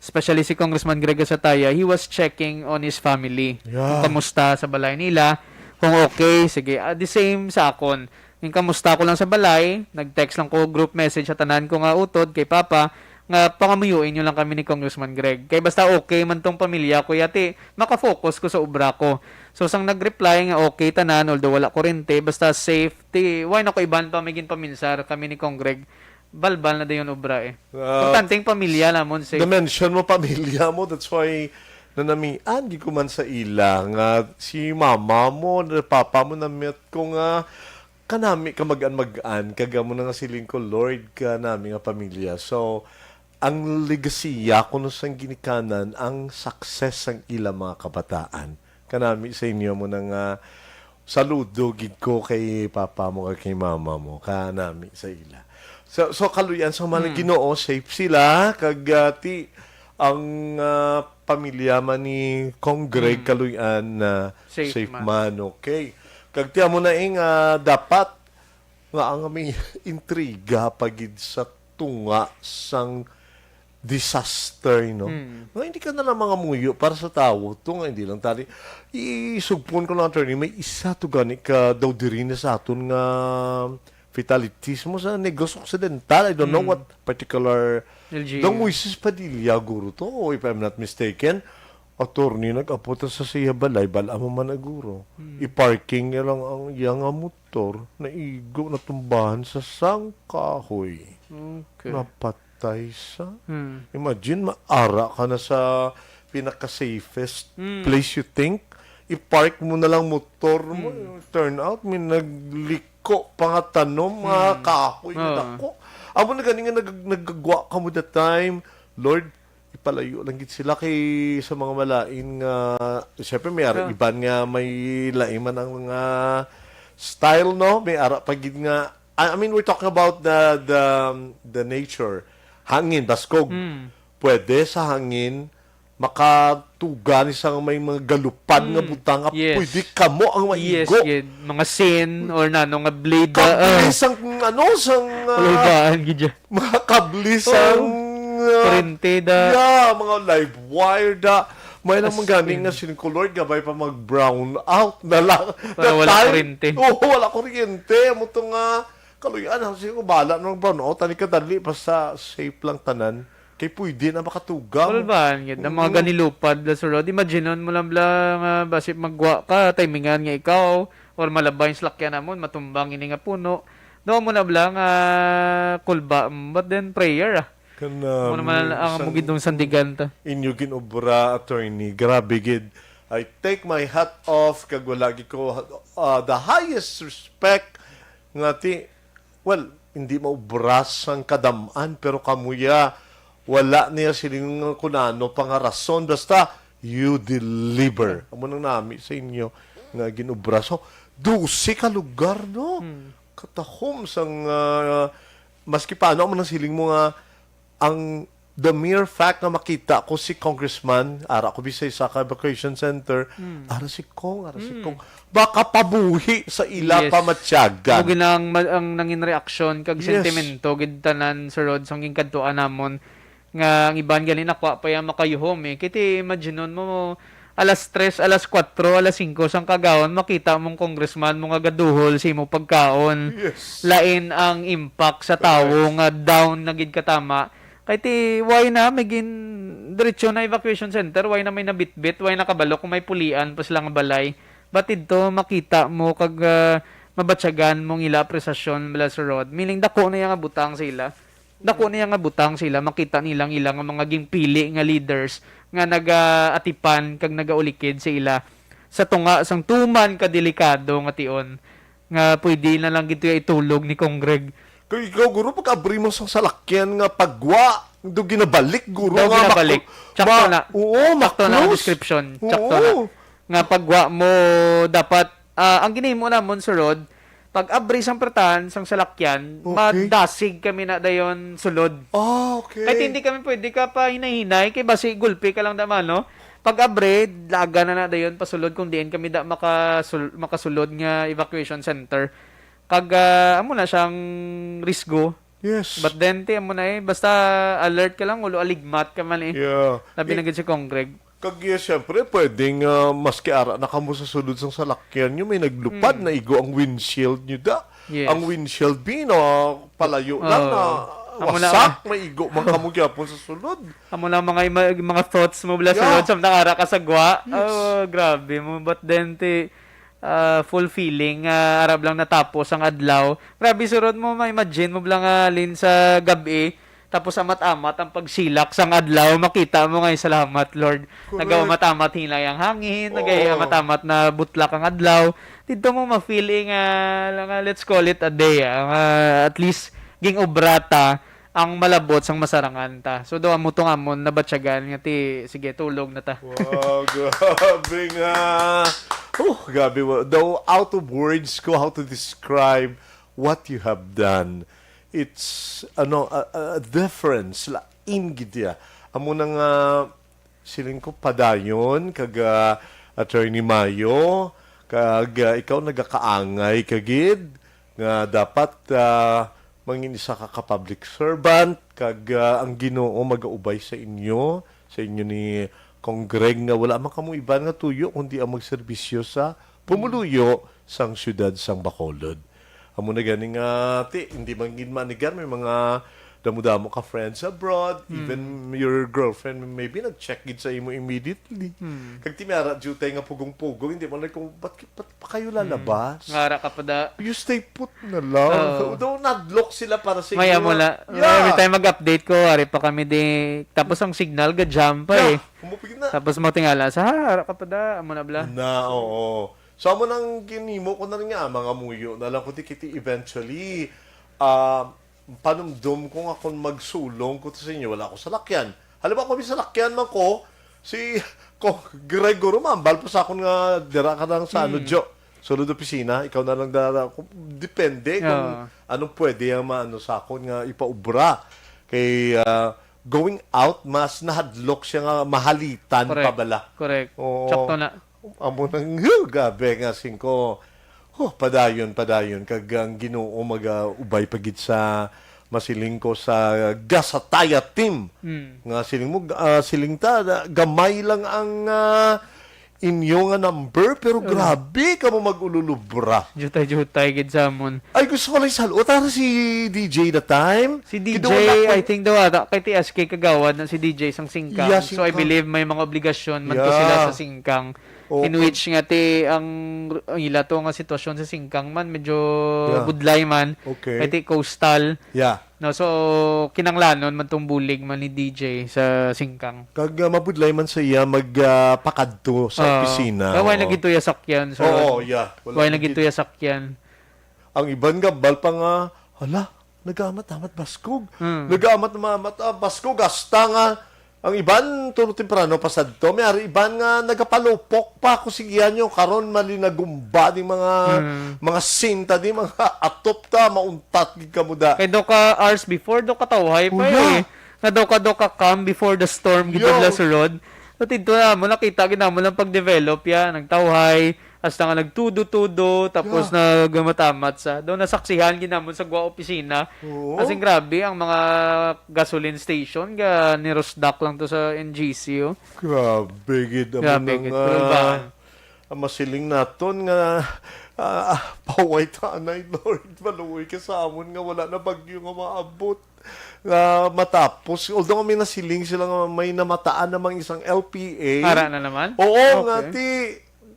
especially si Congressman Greg Gasataya, he was checking on his family. Yeah. Kung kamusta sa balay nila, kung okay, sige. Ah, the same sa akon. Yung kamusta ko lang sa balay, nag-text lang ko, group message sa tanan ko nga utod kay Papa, nga pangamuyuin nyo lang kami ni Congressman Greg. Kay basta okay man tong pamilya ko, yati, makafocus ko sa obra ko. So, sang nag-reply nga okay tanan, although wala kurente, basta safe, ti, why na ko iban pa may ginpaminsar kami ni Congreg? Balbal na dayon obra eh. Ah, Importante ang pamilya namon safe. Na-mention mo pamilya mo, that's why nanamian gid ko man sa ila nga si mama mo, na papa mo, na-meet ko nga kanami ka mag-an-mag-an, kag amo na nga siling ko, Lord, kanami nga pamilya. So, ang legasiya kuno sang ginikanan, ang success sang ila mga kabataan. Kanami sa inyo mo na nga, saludo gid ko kay papa mo kag kay mama mo. Kanami sa ila. So, so kaluyan sa mga Mm. Ginoo, safe sila, kag, ah, ti, ang, ah, pamilya man ni Cong Greg Mm. Kaluyan na Safe safe man. Man. Okay. Kag ti amo na ing, ah, dapat nga ang may intriga pa gid sa tunga sang disaster, no? Mm. Nga hindi ka na lang mangamuyo para sa tawo. To nga hindi lang tali. Isugpon ko lang, attorney, may isa to gani ka daw diri na sa aton nga fatalities mo sa Negros Occidental. I don't know Mm. what particular L G U. Dong Moises Padilla, guro to, if I'm not mistaken. Attorney, nag-abot sa siya balay, bala mo man na guro. Mm. I-parking niya lang ang iya nga motor, naigo, natumbahan sa sang kahoy. Okay. Napatay sa. Hmm. Imagine, maara ka na sa pinaka-safest Hmm. place you think. I-park mo na lang motor mo. Hmm. Turn out, may nagliko pa nga tanom, mga Hmm. kahoy nga Oo. dako. Amo na gani nga nag-, nagagwa ka mo that time. Lord, ipalayo lang gid sila kay sa mga malain nga, syempre, may ara Ah. iban nga may lain man ang mga style, no? May ara pa gid nga, I, I mean, we're talking about the, the, the nature. Hangin, baskog. Mm. Pwede sa hangin, makatuga ni sa may mga galupad nga Mm. butang nga Yes. pwede kamo ang Yes, maigo. Gid. Mga sin or nano nga blade, ah, Kable ah. sang, ano, sang, ah, Ulubaan, gid siya. Mga kable Oo. sang, ah, Kurente da. Yeah, mga live wire da. May lang As mangganing in. Nga sining ko, Lord, gabay pa mag-brown out na lang. Para That wala time, kurente. Oo, wala kurente. Amo to nga, kaluyan, ang sining ko, bahala na mag-brown out. Ani kadali, basta safe lang tanan. Kay pwede na makatuga mo. Ulubaan, gid. Ang mga Mm. ganilupad, la, Sir Rod. Imaginon mo lang, bla, nga basi magwa ka, timingan nga ikaw, or malabay yung salakyan namon, matumbang ini nga puno. Doon mo na, bla, nga kulba, mm, but then prayer, ah. Kan, Mo um, naman ang sang among gid dong sandigan ta. Inyo ginobra, attorney. Grabe gid. I take my hat off kag wala gid ko, uh, the highest respect nga ti, well, hindi maubras ang kadam-an, pero kamuya, wala niya siling kunano pa nga rason. Basta, you deliver. Amo nang nami sa inyo nga ginobra. So, dose ka lugar, no? Hmm. Katahom sang, ah, maski paano, amo nang siling mo nga ang the mere fact nga makita ko si Congressman, ara ko bisay sa ka evacuation center, Mm. ara si Cong, ara si Mm. Cong. Baka pabuhi sa ila Yes. pamatyagan. Mo ginang ma-, ang nangin reaksyon kag Yes. sentimento gid tanan, Sir Rod, sang ginkadtuan namon nga ang iban gali nakwa pa yang makayuhom, eh. Kay ti imaginon mo, alas tres, alas kuwatro, alas singko sang kagawon, makita mong congressman mo nga gaduhol sa imo pagkaon. Yes. Lain ang impact sa tawo Correct. Nga down na gid katama. Kay ti, why na, may gin-, diretso na evacuation center, why na may nabitbit, why na kabalo kung may pulian pa sila nga balay. But didto, makita mo kag, ah, mabatyagan mong ila apresasyon, bala sa Rod. Meaning, dako na iya nga butang sa ila. Dako na iya nga butang sa ila, makita nila ang ila nga mga ginpili nga leaders nga nagaatipan kag nagaulikid sa ila sa tunga sang tuman ka delikado nga tion nga pwede na lang gid iya itulog ni Congreg. Kay ikaw, guro, pag-abri mo sang salakyan nga pagwa, do ginabalik, guro, Daw nga ginabalik. Mak-, Tsakto ma-, na. Oo, Tsakto na ang ma-close. Description. Tsakto Oo. Na. Nga pagwa mo, dapat, ah, ang ginahimo namon, Sir Rod, pag-abri sang pretahan sang salakyan, Okay. Madasig kami na dayon sulod. Ah, okay. Kahit hindi kami pwede ka pa hinay-hinay, kay basi gulpi ka lang da mano. Pag-abri, laga na na dayon pasulod kung diin kami da makasul-, makasulod nga evacuation center. Kag, ah, amo na siyang risgo. Yes. But then, ti, amo na eh, basta alert ka lang, ulo aligmat ka man eh. Yeah. Labi na I- gid si Congreg. Kag, eh, siyempre, pwedeng, ah, maski ara na kamo sa sulod sang salakyan nyo, may naglupad, Mm. naigo ang windshield nyo da. Yes. Ang windshield, bi, na palayo lang, Oo. Na Amo na, wasak, ah. Maigo man kamo gyapon sa sulod. Amo na mga ima-, mga thoughts mo, bala, Yeah. Sulod, samtang ara ka sa gwa. Yes. Oh, grabe mo. But then, ti, ah, fulfilling, ah, arab lang natapos ang adlaw. Grabe, Sir Rod, mo, ma-imagine mo lang, ah, Lin, sa gab-i, tapos amat-amat ang pagsilak sang adlaw, makita mo nga, "Salamat, Lord." Correct. Nagaamat-amat hinay ang hangin, Oo. Nagaamat-amat na butlak ang adlaw. Dito mo ma-feeling, ah, lang, ah, let's call it a day, ah, nga at least ging-obra ta ang malabot sang masarangan ta. So, do amo tong amon nabatyagan nga ti, sige, tulog na ta. Wow, grabe nga. Oh, grabe. Wa-, the, out of words ko how to describe what you have done. It's, ano, a, a difference. Lain gid ya. Amo na nga, siling ko, padayon, kag, ah, Attorney Mayo, kag, ah, ikaw nagakaangay ka gid nga dapat, ah, mangin isa ka, ka public servant, kag, ah, ang Ginoo magaubay sa inyo, sa inyo ni Congreg, nga wala man kamo iban nga tuyo kundi ang magserbisyo sa pumuluyo sang siyudad sang Bacolod. Amo na gani nga, ti, hindi man gid maanigan, may mga damo-damo ka friends abroad, even your girlfriend maybe nag-check gid sa imo immediately. Kag ti may ara jutay nga pugong-pugong, hindi mo na kung ba't, ba't pa kayo lalabas? Nga ara ka pa da. You stay put na lang. Oo. Daw nadlock sila para sa Maya inyo. mo na. Yeah. Every time mag-update ko, ari pa kami di. Tapos ang signal, ga-jam pa eh. Yeah, humupig na. Tapos mo tingala, sa ha, ara ka pa da, amo na bla. Na, oo. So, amo nang ginimo ko na rin nga, mga muyo na lang ko, di kiti eventually, ah, panumdum ko nga kung magsulong ko to sa inyo, wala ko salakyan. Halimbawa, kung may salakyan man ko, si ko, Gregory, mambal pa sa akon nga dira ka lang sa ano, Jo. Sulod opisina, ikaw na lang dara. Kung, depende kung Oo. anong pwede ang maano sa akon nga ipaubra. Kay, ah, going out, mas nahadlok siya nga mahalitan Correct. pa bala. Correct. Oo. Sakto na. Amo nang, huh, gabi nga singko. Huh, padayon, padayon. Kag ang Ginoo mag-ubay pa gid sa masiling ko sa Gasataya team. Mm. Nga siling mo, ah, siling ta, gamay lang ang, ah, inyo nga number, pero grabe ka mo mag-ululubra. Jutay-jutay gid sa amon. Ay, gusto ko lang salot. Tara si D J the time. Si D J, Kiduha na ko. I think daw ata kay T S K kagawad na si D J sang Singkang. Yeah, So I Singkang. Believe may mga obligasyon man to Yeah. sila sa Singkang. Oo. In which nga ti ang, ang ila to nga sitwasyon sa Singkang man medyo Yeah. budlay man. Okay. Kay ti coastal. Yeah. No, so kinanglanon man tong bulig man ni D J sa Singkang. Kag, ah, mabudlay man sa iya mag, ah, pakadto sa Ah, opisina. kaya why Oo. naging tuya sakyan, sir? Oo, yeah. Wala Why naging- naging tuya sakyan? Ang iban nga bal pa nga, hala, nagaamat-amat baskog. Hmm. Nagaamat-amat, ah, baskog, hasta nga ang iban tulo temprano pa sadto. May ari iban nga nagapalupok pa ako, sige nyo, karon malinagumba ding mga Hmm. mga sinta di mga atop ta, mauntat gid kamo da. Kay do ka hours before, do ka tawhay pa Uya. eh. Nga do ka, do ka calm before the storm, gid Yo. bala sulod. So, tidto na mo, nakita gid namo lang pag-develop ya, nagtawhay, hasta nga nagtudo-tudo, tapos Yeah. nagamamat-amat sa. Do nasaksihan gid namo sa gwa opisina. Oo. As in, grabe, ang mga gasoline station, ga nirusdak lang to sa N G C, oh. Grabe gid. Amo Grabe na gid. nga, Pero ba? Ang masiling naton nga, ah, ah, paway tanay, Lord. Maluoy ka sa amon nga wala na bagyo nga maabot. Nga matapos, although may nasiling sila nga may namataan namang isang L P A. Ara na naman? Oo, Okay. nga ti,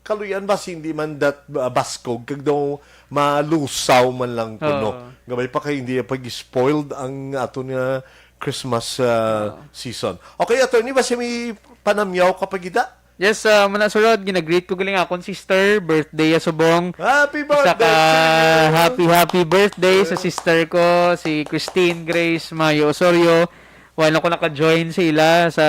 kaluyan ba, hindi man dat, ah, baskog, kag daw malusaw man lang kuno. Oo. Gamay pa kay hindi pag-spoiled ang aton nga Christmas, ah, season. Okay, attorney, ba siya may panamyaw ka pa gida? Yes, ah, muna surod, ginagreet ko galing akong sister, birthday ya subong. Happy Isa birthday ka to you! happy, happy birthday sa Yeah. sister ko, si Christine Grace Mayo Osorio. Wala ko naka-join sa ila sa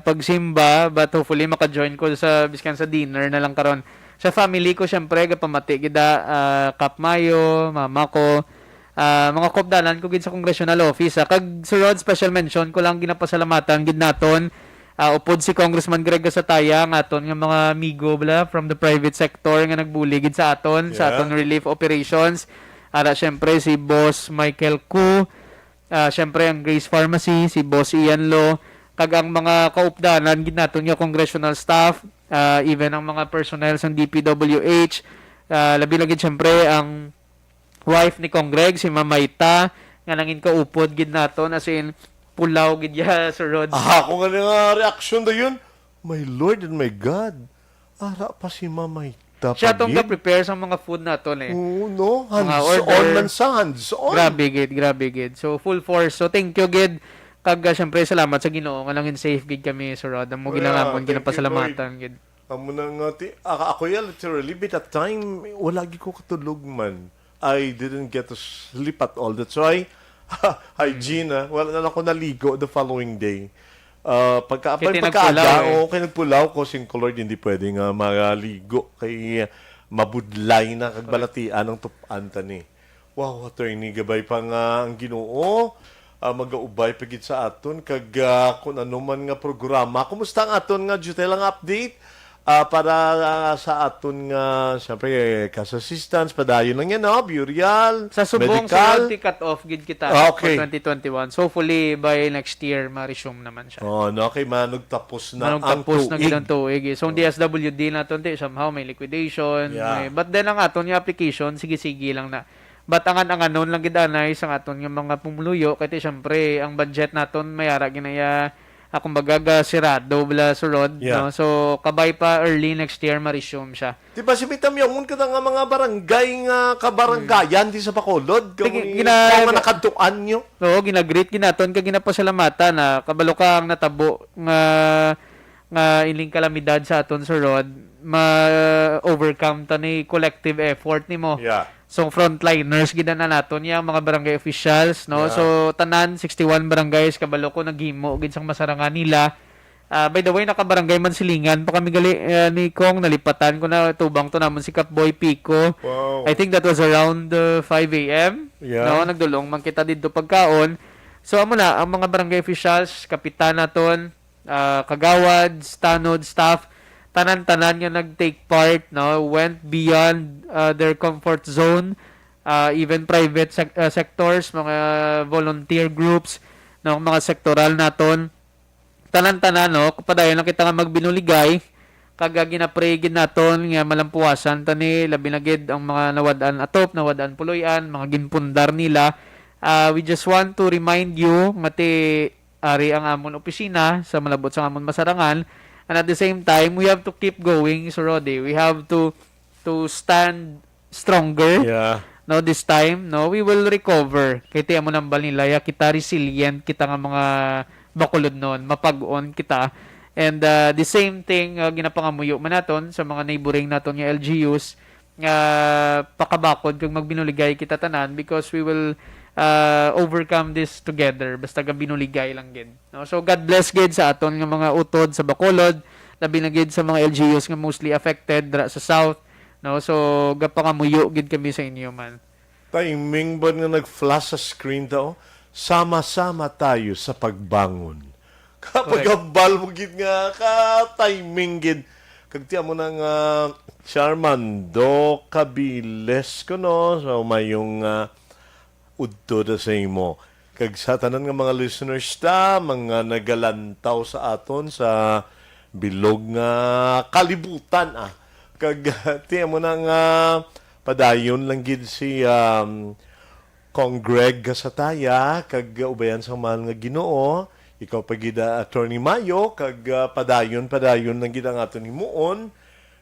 pagsimba, but hopefully maka-join ko sa, biskan sa dinner na lang karon. Sa family ko, syempre, gapamati gida, ah, Kap Mayo, mama ko, ah, mga kaupdanan ko gid sa congressional office, ah. Kag surod, special mention ko lang, ginapasalamatan gid naton, ah, upod si Congressman Greg Gasataya, ang aton nga mga amigo bala from the private sector nga nagbulig gid sa aton, sa Yeah. aton relief operations. Ara, syempre, si Boss Michael Ku, ah, syempre, ang Grace Pharmacy, si Boss Ian Lo, kag ang mga kaupdanan gid naton nga congressional staff, ah, even ang mga personnel sa D P W H, ah, labi lagi, syempre, ang wife ni Congreg, si Mamayta, nga nangin kaupod gid naton, as in, pulaw gid ya, surod. Ah, ako nga nga reaksyon dayon. My Lord and my God. Ara pa si Mamayta Siya pa tong gid. ga-prepare sa mga food naton eh. Oo, no? Mga Hands order. on man sa hands on. Grabe gid, grabe gid. So, full force. So, thank you gid. Kag, ah, syempre, salamat sa Ginoo nga nangin safe gid kami, surod. Ang mo Yeah, ginangamon, thank you, ginapasalamatan gid. Amo na nga, ti, ako, ako yan, literally, be that time, wala gid ko katulog man. I didn't get to sleep at all. That's why, hygiene, ah, wala na lang ako naligo the following day. Ah, pagka, Kaya pagka nagpulaw, eh. Oo, kaya nagpulaw ko, sing Lord, hindi pwede nga maligo. Kay, ah, mabudlay na, kag balatian ang tupan ta ni. Wow, attorney, gabay pa nga ang Ginoo, ah, magaubay pa gid sa aton, kag, ah, kung ano man nga programa. Kumusta ang aton nga jutay lang update? Ah, para, ah, sa aton nga, syempre, cash assistance, padayon lang yan, no? Burial, Sa subong, medical. Surod, ti cut off gid kita Ah, okay. for twenty twenty-one. So, hopefully, by next year, ma-resume naman siya. Oh, no, kay manugtapos na Manong ang tapos na tuig. gid ang tuig, eh. So, ang D S W D naton, ti, somehow may liquidation. Yeah. May, but then, ang aton nga application, sige-sige lang na. But angan-anganon lang gid anay sang aton nga mga pumuluyo, kay ti, syempre, ang budget naton may ara ginaya, ah, kumbaga, ga sirado bala surod, Yeah. no? So, kabay pa early next year, ma-resume siya. Di ba, si Mitamyongon ka na nga mga barangay nga kabaranggayan di sa Bacolod? Sige, Kamo ni-, gina-, kamo nga nakadtuan nyo? Oo, ginagreet ginaton ka ginapasalamatan na kabalo ka ang natabo nga, nga ining kalamidad sa aton surod, ma-overcome ta ni collective effort nimo. Yeah. So, frontliners gid na naton yang mga barangay officials, no? Yeah. So, tanan sixty-one barangays, kabalo ko, naghimo gid sang masarangan nila. Ah, by the way, naka-Barangay Mansilingan pa kami gali, eh, ni Kong, nalipatan ko na, tubang to namon si Kapboy Pico. Wow. I think that was around, uh, five a m. Yeah. No, nagdulong man kita didto pagkaon. So, amo na, ang mga barangay officials, kapitan naton, ah, kagawad, tanod, staff, tanan-tanan nga nag-take part, no, went beyond, ah, their comfort zone, ah, even private sec-, ah, sectors, mga volunteer groups, no, mga sektoral naton, tanan-tanan, no, padayon lang kita nga magbinuligay, kag, ah, ginapray gid naton nga malampuasan ta ni, labi na gid ang mga nawad-an atop, nawad-an puloy-an, mga ginpundar nila. Ah, we just want to remind you nga ti ari ang amon opisina sa malabot sa amon masarangan, and at the same time, we have to keep going, Sir Rody. We have to, to stand stronger. Yeah. No, this time, no, we will recover. Kay ti amo nang balnilaya, kita resilient, kita nga mga Bacolodnon, mapag-on kita. And, uh, the same thing, uh, ginapangamuyo man naton sa mga neighboring naton nga L G Us, nga pakabakod kag magbinuligay kita tanan, because we will, uh, overcome this together. Basta gabinuligay lang gid, no? So, God bless gid sa aton nga mga utod sa Bacolod, labi na gid sa mga L G Us nga mostly affected dira sa South, no? So, gapangamuyo gid kami sa inyo, man. Timing ba nga nag-flash sa screen ta, oh? Sama-sama tayo sa pagbangon. Correct. Kapagambal mo gid nga ka-timing gid. Kag ti amo na nga, si Armando Cabiles ko, no? So, mayong, ah, udto na sa imo. Kag sa tanan nga mga listeners ta, mga nagalantaw sa aton sa bilog nga kalibutan, ah. Kag, ti amo na nga, padayon lang gid si, um, Cong Greg Gasataya, kag, uh, ubayan sang mahal nga Ginoo, ikaw pa gid, uh, Attorney Mayo, kag, uh, padayon, padayon lang gid ang aton himuon,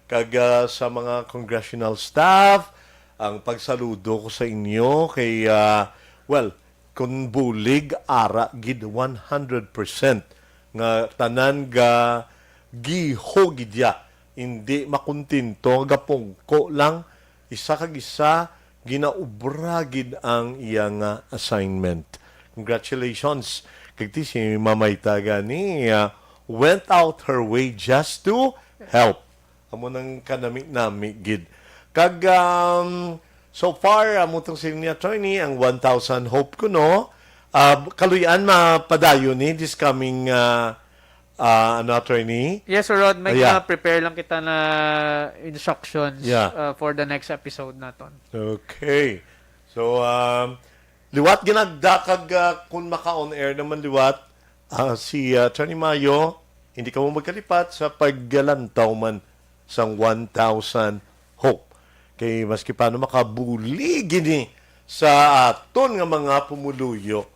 kag, uh, sa mga congressional staff, ang pagsaludo ko sa inyo kay, uh, well, kun bulig, ara gid one hundred percent nga tanan ga giho gid ya, indi makontento, gapungko lang, isa kag isa, ginaobra gid ang iya nga assignment. Congratulations. Kag ti si Mamay ta gani, ah, went out her way just to help. Amo nang kanami-nami gid. Kag, um, so far, amo tong siling ni attorney, ang one thousand hope ko, no? Ah, kaluy-an mapadayon ni this coming, ah, ah, ano, attorney? Yes, Sir Rod, may Ah, yeah. mga prepare lang kita na instructions, Yeah. uh, for the next episode naton. Okay. So, um, liwat ginagda kag, uh, kung maka-on air naman liwat, uh, si, uh, Attorney Mayo, hindi ka mo magkalipat sa paggalantaw man sang one thousand hope. Kay maski paano makabuli gini sa aton nga mga pumuluyo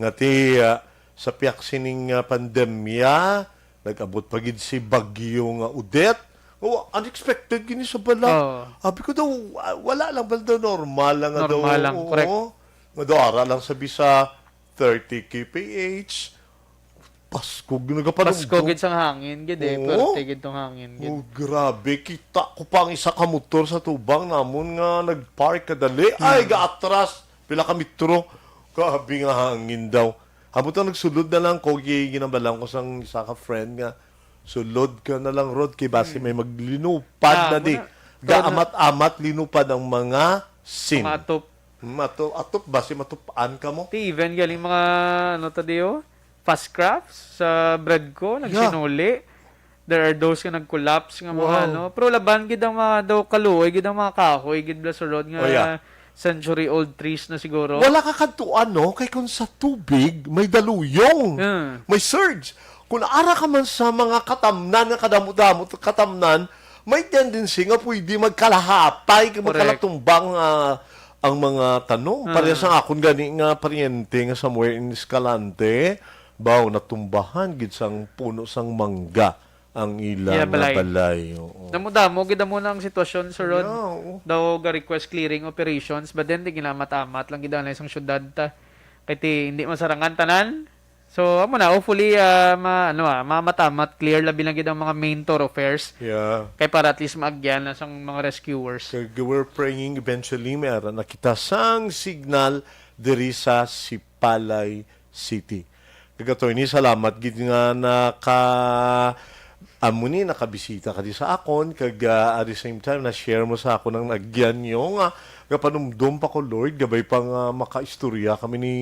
nga ti, uh, sa piyak sining, uh, pandemya, nag-abot pa gid si Bagyo nga Odette. Oh, unexpected gini sa bala. Oo. Abi ko daw, ah, wala lang ba daw, normal lang nga daw. Normal lang, Oo. correct. Nga daw, ara lang sabi sa thirty K P H. Pasko, nagapanugtog. Pasko gid sang hangin gid eh. Oo. Pwerte gid tong hangin gid. Oh, grabe. Kita ko pa ang isa ka motor sa tubang namon nga nag-park kadali. Ay, Hmm. gaatras. Pila ka metro. Grabe nga hangin daw. Amo to, nagsulod na lang ko, gi-, ginabalan ko sang isa ka friend nga, "Sulod ka na lang, Rod, kay basi Hmm. may maglinupad Ah, na di." muna. Sulod na. Gaamat-amat linupad ang mga sin. Mga atop. Hmm, ato-, atop, basi matupan ka mo. Ti even galing mga, ano to di, oh? Fast crafts sa bread ko, Yeah. nagsinuli. There are those nga nag-collapse nga mga Wow. ano. Pero laban gid ang mga daw kaluoy, gid ang mga kahoy, gid bala sa road nga Oh, yeah. century-old trees na siguro. Wala ka kadtuan, no? Kay kung sa tubig, may daluyong, Hmm. may surge. Kung ara ka man sa mga katamnan nga kadamo-damo, katamnan, may tendency nga pwede magkalahapay, kag Correct. magkalatumbang, ah, ang mga tanom. Ah. Parehas ang akon gani nga paryente nga somewhere in Escalante, baw, natumbahan gid sang puno sang mangga ang ila Yeah, nga balay. balay. Oo. Damo-damo gid amo na ang sitwasyon, Sir Rod. Yeah, oo. Daw ga-request clearing operations, but then di ginamat-amat lang gid ang isang syudad ta. Kay ti, hindi masarangan tanan. So, amo na, hopefully, ah, ma-, ano, ah, mamat-amat, clear labi lang gid ang mga main thoroughfares. Yeah. Kay para at least maagyan na sang mga rescuers. Kag we're praying eventually, may ara na kita sang signal diri sa Sipalay City. Kag Attorney, salamat gid nga naka-, amo ni, nakabisita ka di sa akon, kag, ah, at the same time, na-share mo sa akon ang naagyan nyo nga, gapanumdom pa ko, Lord, gabay pa nga makaistorya kami ni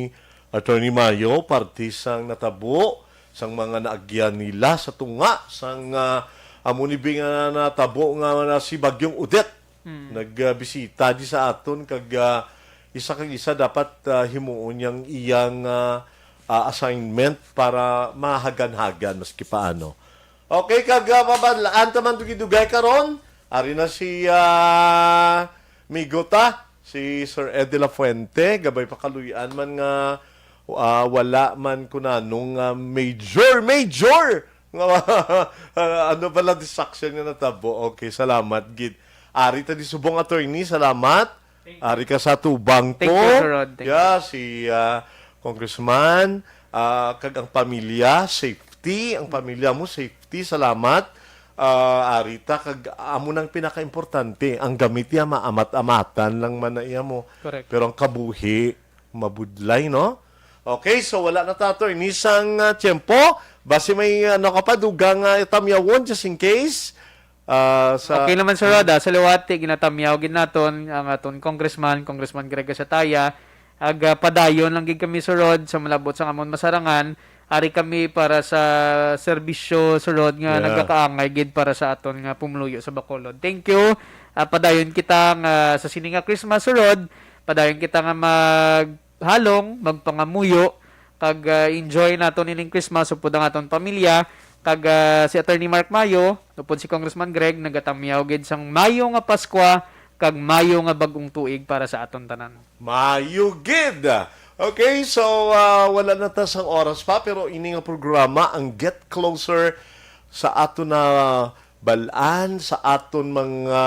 Attorney Mayo, parte sang natabo, sang mga naagyan nila sa tunga, sang, ah, amo ni bi nga natabo nga na si Bagyong Odette. Mm. Nagbisita di sa aton, kag, ah, isa kag isa dapat, ah, himuon yang iyang, ah, ah, assignment para mahagan-hagan maski paano. Okay, kag, ah, mabanlaan ta man dugay-dugay karon. Ari na si, ah, migo ta, si Sir Eddie Lafuente, gabay pakaluy-an man nga, ah, wala man kunanong, ah, major, major nga, ah, ano pala, distraction nga natabo. Okay, salamat gid. Ari ta di subong, Attorney, salamat. Thank you. Ari ka sa tubang Thank ko. you, Sir Rod. Thank Yeah, you. si, ah, Congressman, ah, kag ang pamilya, safety. Ang pamilya mo, safety. Salamat. Ah, ari ta, kag amo nang pinakaimportante. Ang gamit niya, maamat-amatan lang man na iya mo. Correct. Pero ang kabuhi, mabudlay, no? Okay, so wala na ta, Attorney, sang, ah, tiyempo. Basi may, ano ka pa, dugang, ah, tamyawon, just in case. Ah, sa Okay naman, Sir Rod, ah. Sa liwat, eh, ginatamyaw gid naton ang aton congressman, Congressman Greg Gasataya. Ag, ah, padayon lang gid kami, Sir Rod, sa malabot sang amon masarangan. Ari kami para sa serbisyo, Sir Rod, nga Yeah. nagakaangay gid para sa aton nga pumuluyo sa Bacolod. Thank you. Ah, padayon kita nga sa sini nga Christmas, Sir Rod. Padayon kita nga maghalong, magpangamuyo, kag, ah, enjoy naton ining Christmas upod ang aton pamilya. Kag, ah, si Attorney Mark Mayo, upod si Congressman Greg, nagatamyaw gid sang mayo nga Paskwa kag mayo nga bag-ong tuig para sa aton tanan. Mayo gid. Okay, so, ah, wala na ta sang oras pa, pero ini nga programa, ang Get Closer, sa aton na balaan, sa aton mga,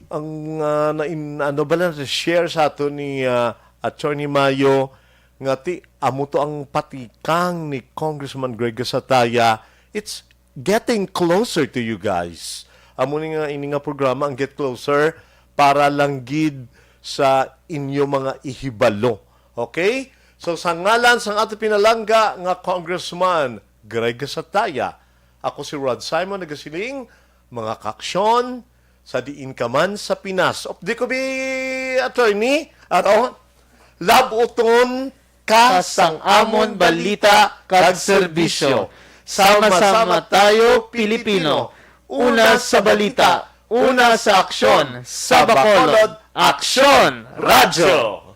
ang, ah, na in-, ano ba lang, share sa aton ni, ah, Attorney Mayo, nga ti, amo to ang patikang ni Congressman Greg Gasataya. It's getting closer to you guys. Amo ni nga, ini nga programa, ang Get Closer, para lang gid sa inyo mga ihibalo. Okay? So, sa ngalan sang ato pinalangga nga Congressman Greg Gasataya, ako si Rod Simon, nagasiling, mga kaaksyon, sa diin ka man sa Pinas. Updi ko bi, Attorney, aron labuton ka sang amon balita kag serbisyo. Sama-sama tayo, Pilipino. Una sa balita, una sa aksyon. Sa Bacolod, Aksyon Radyo.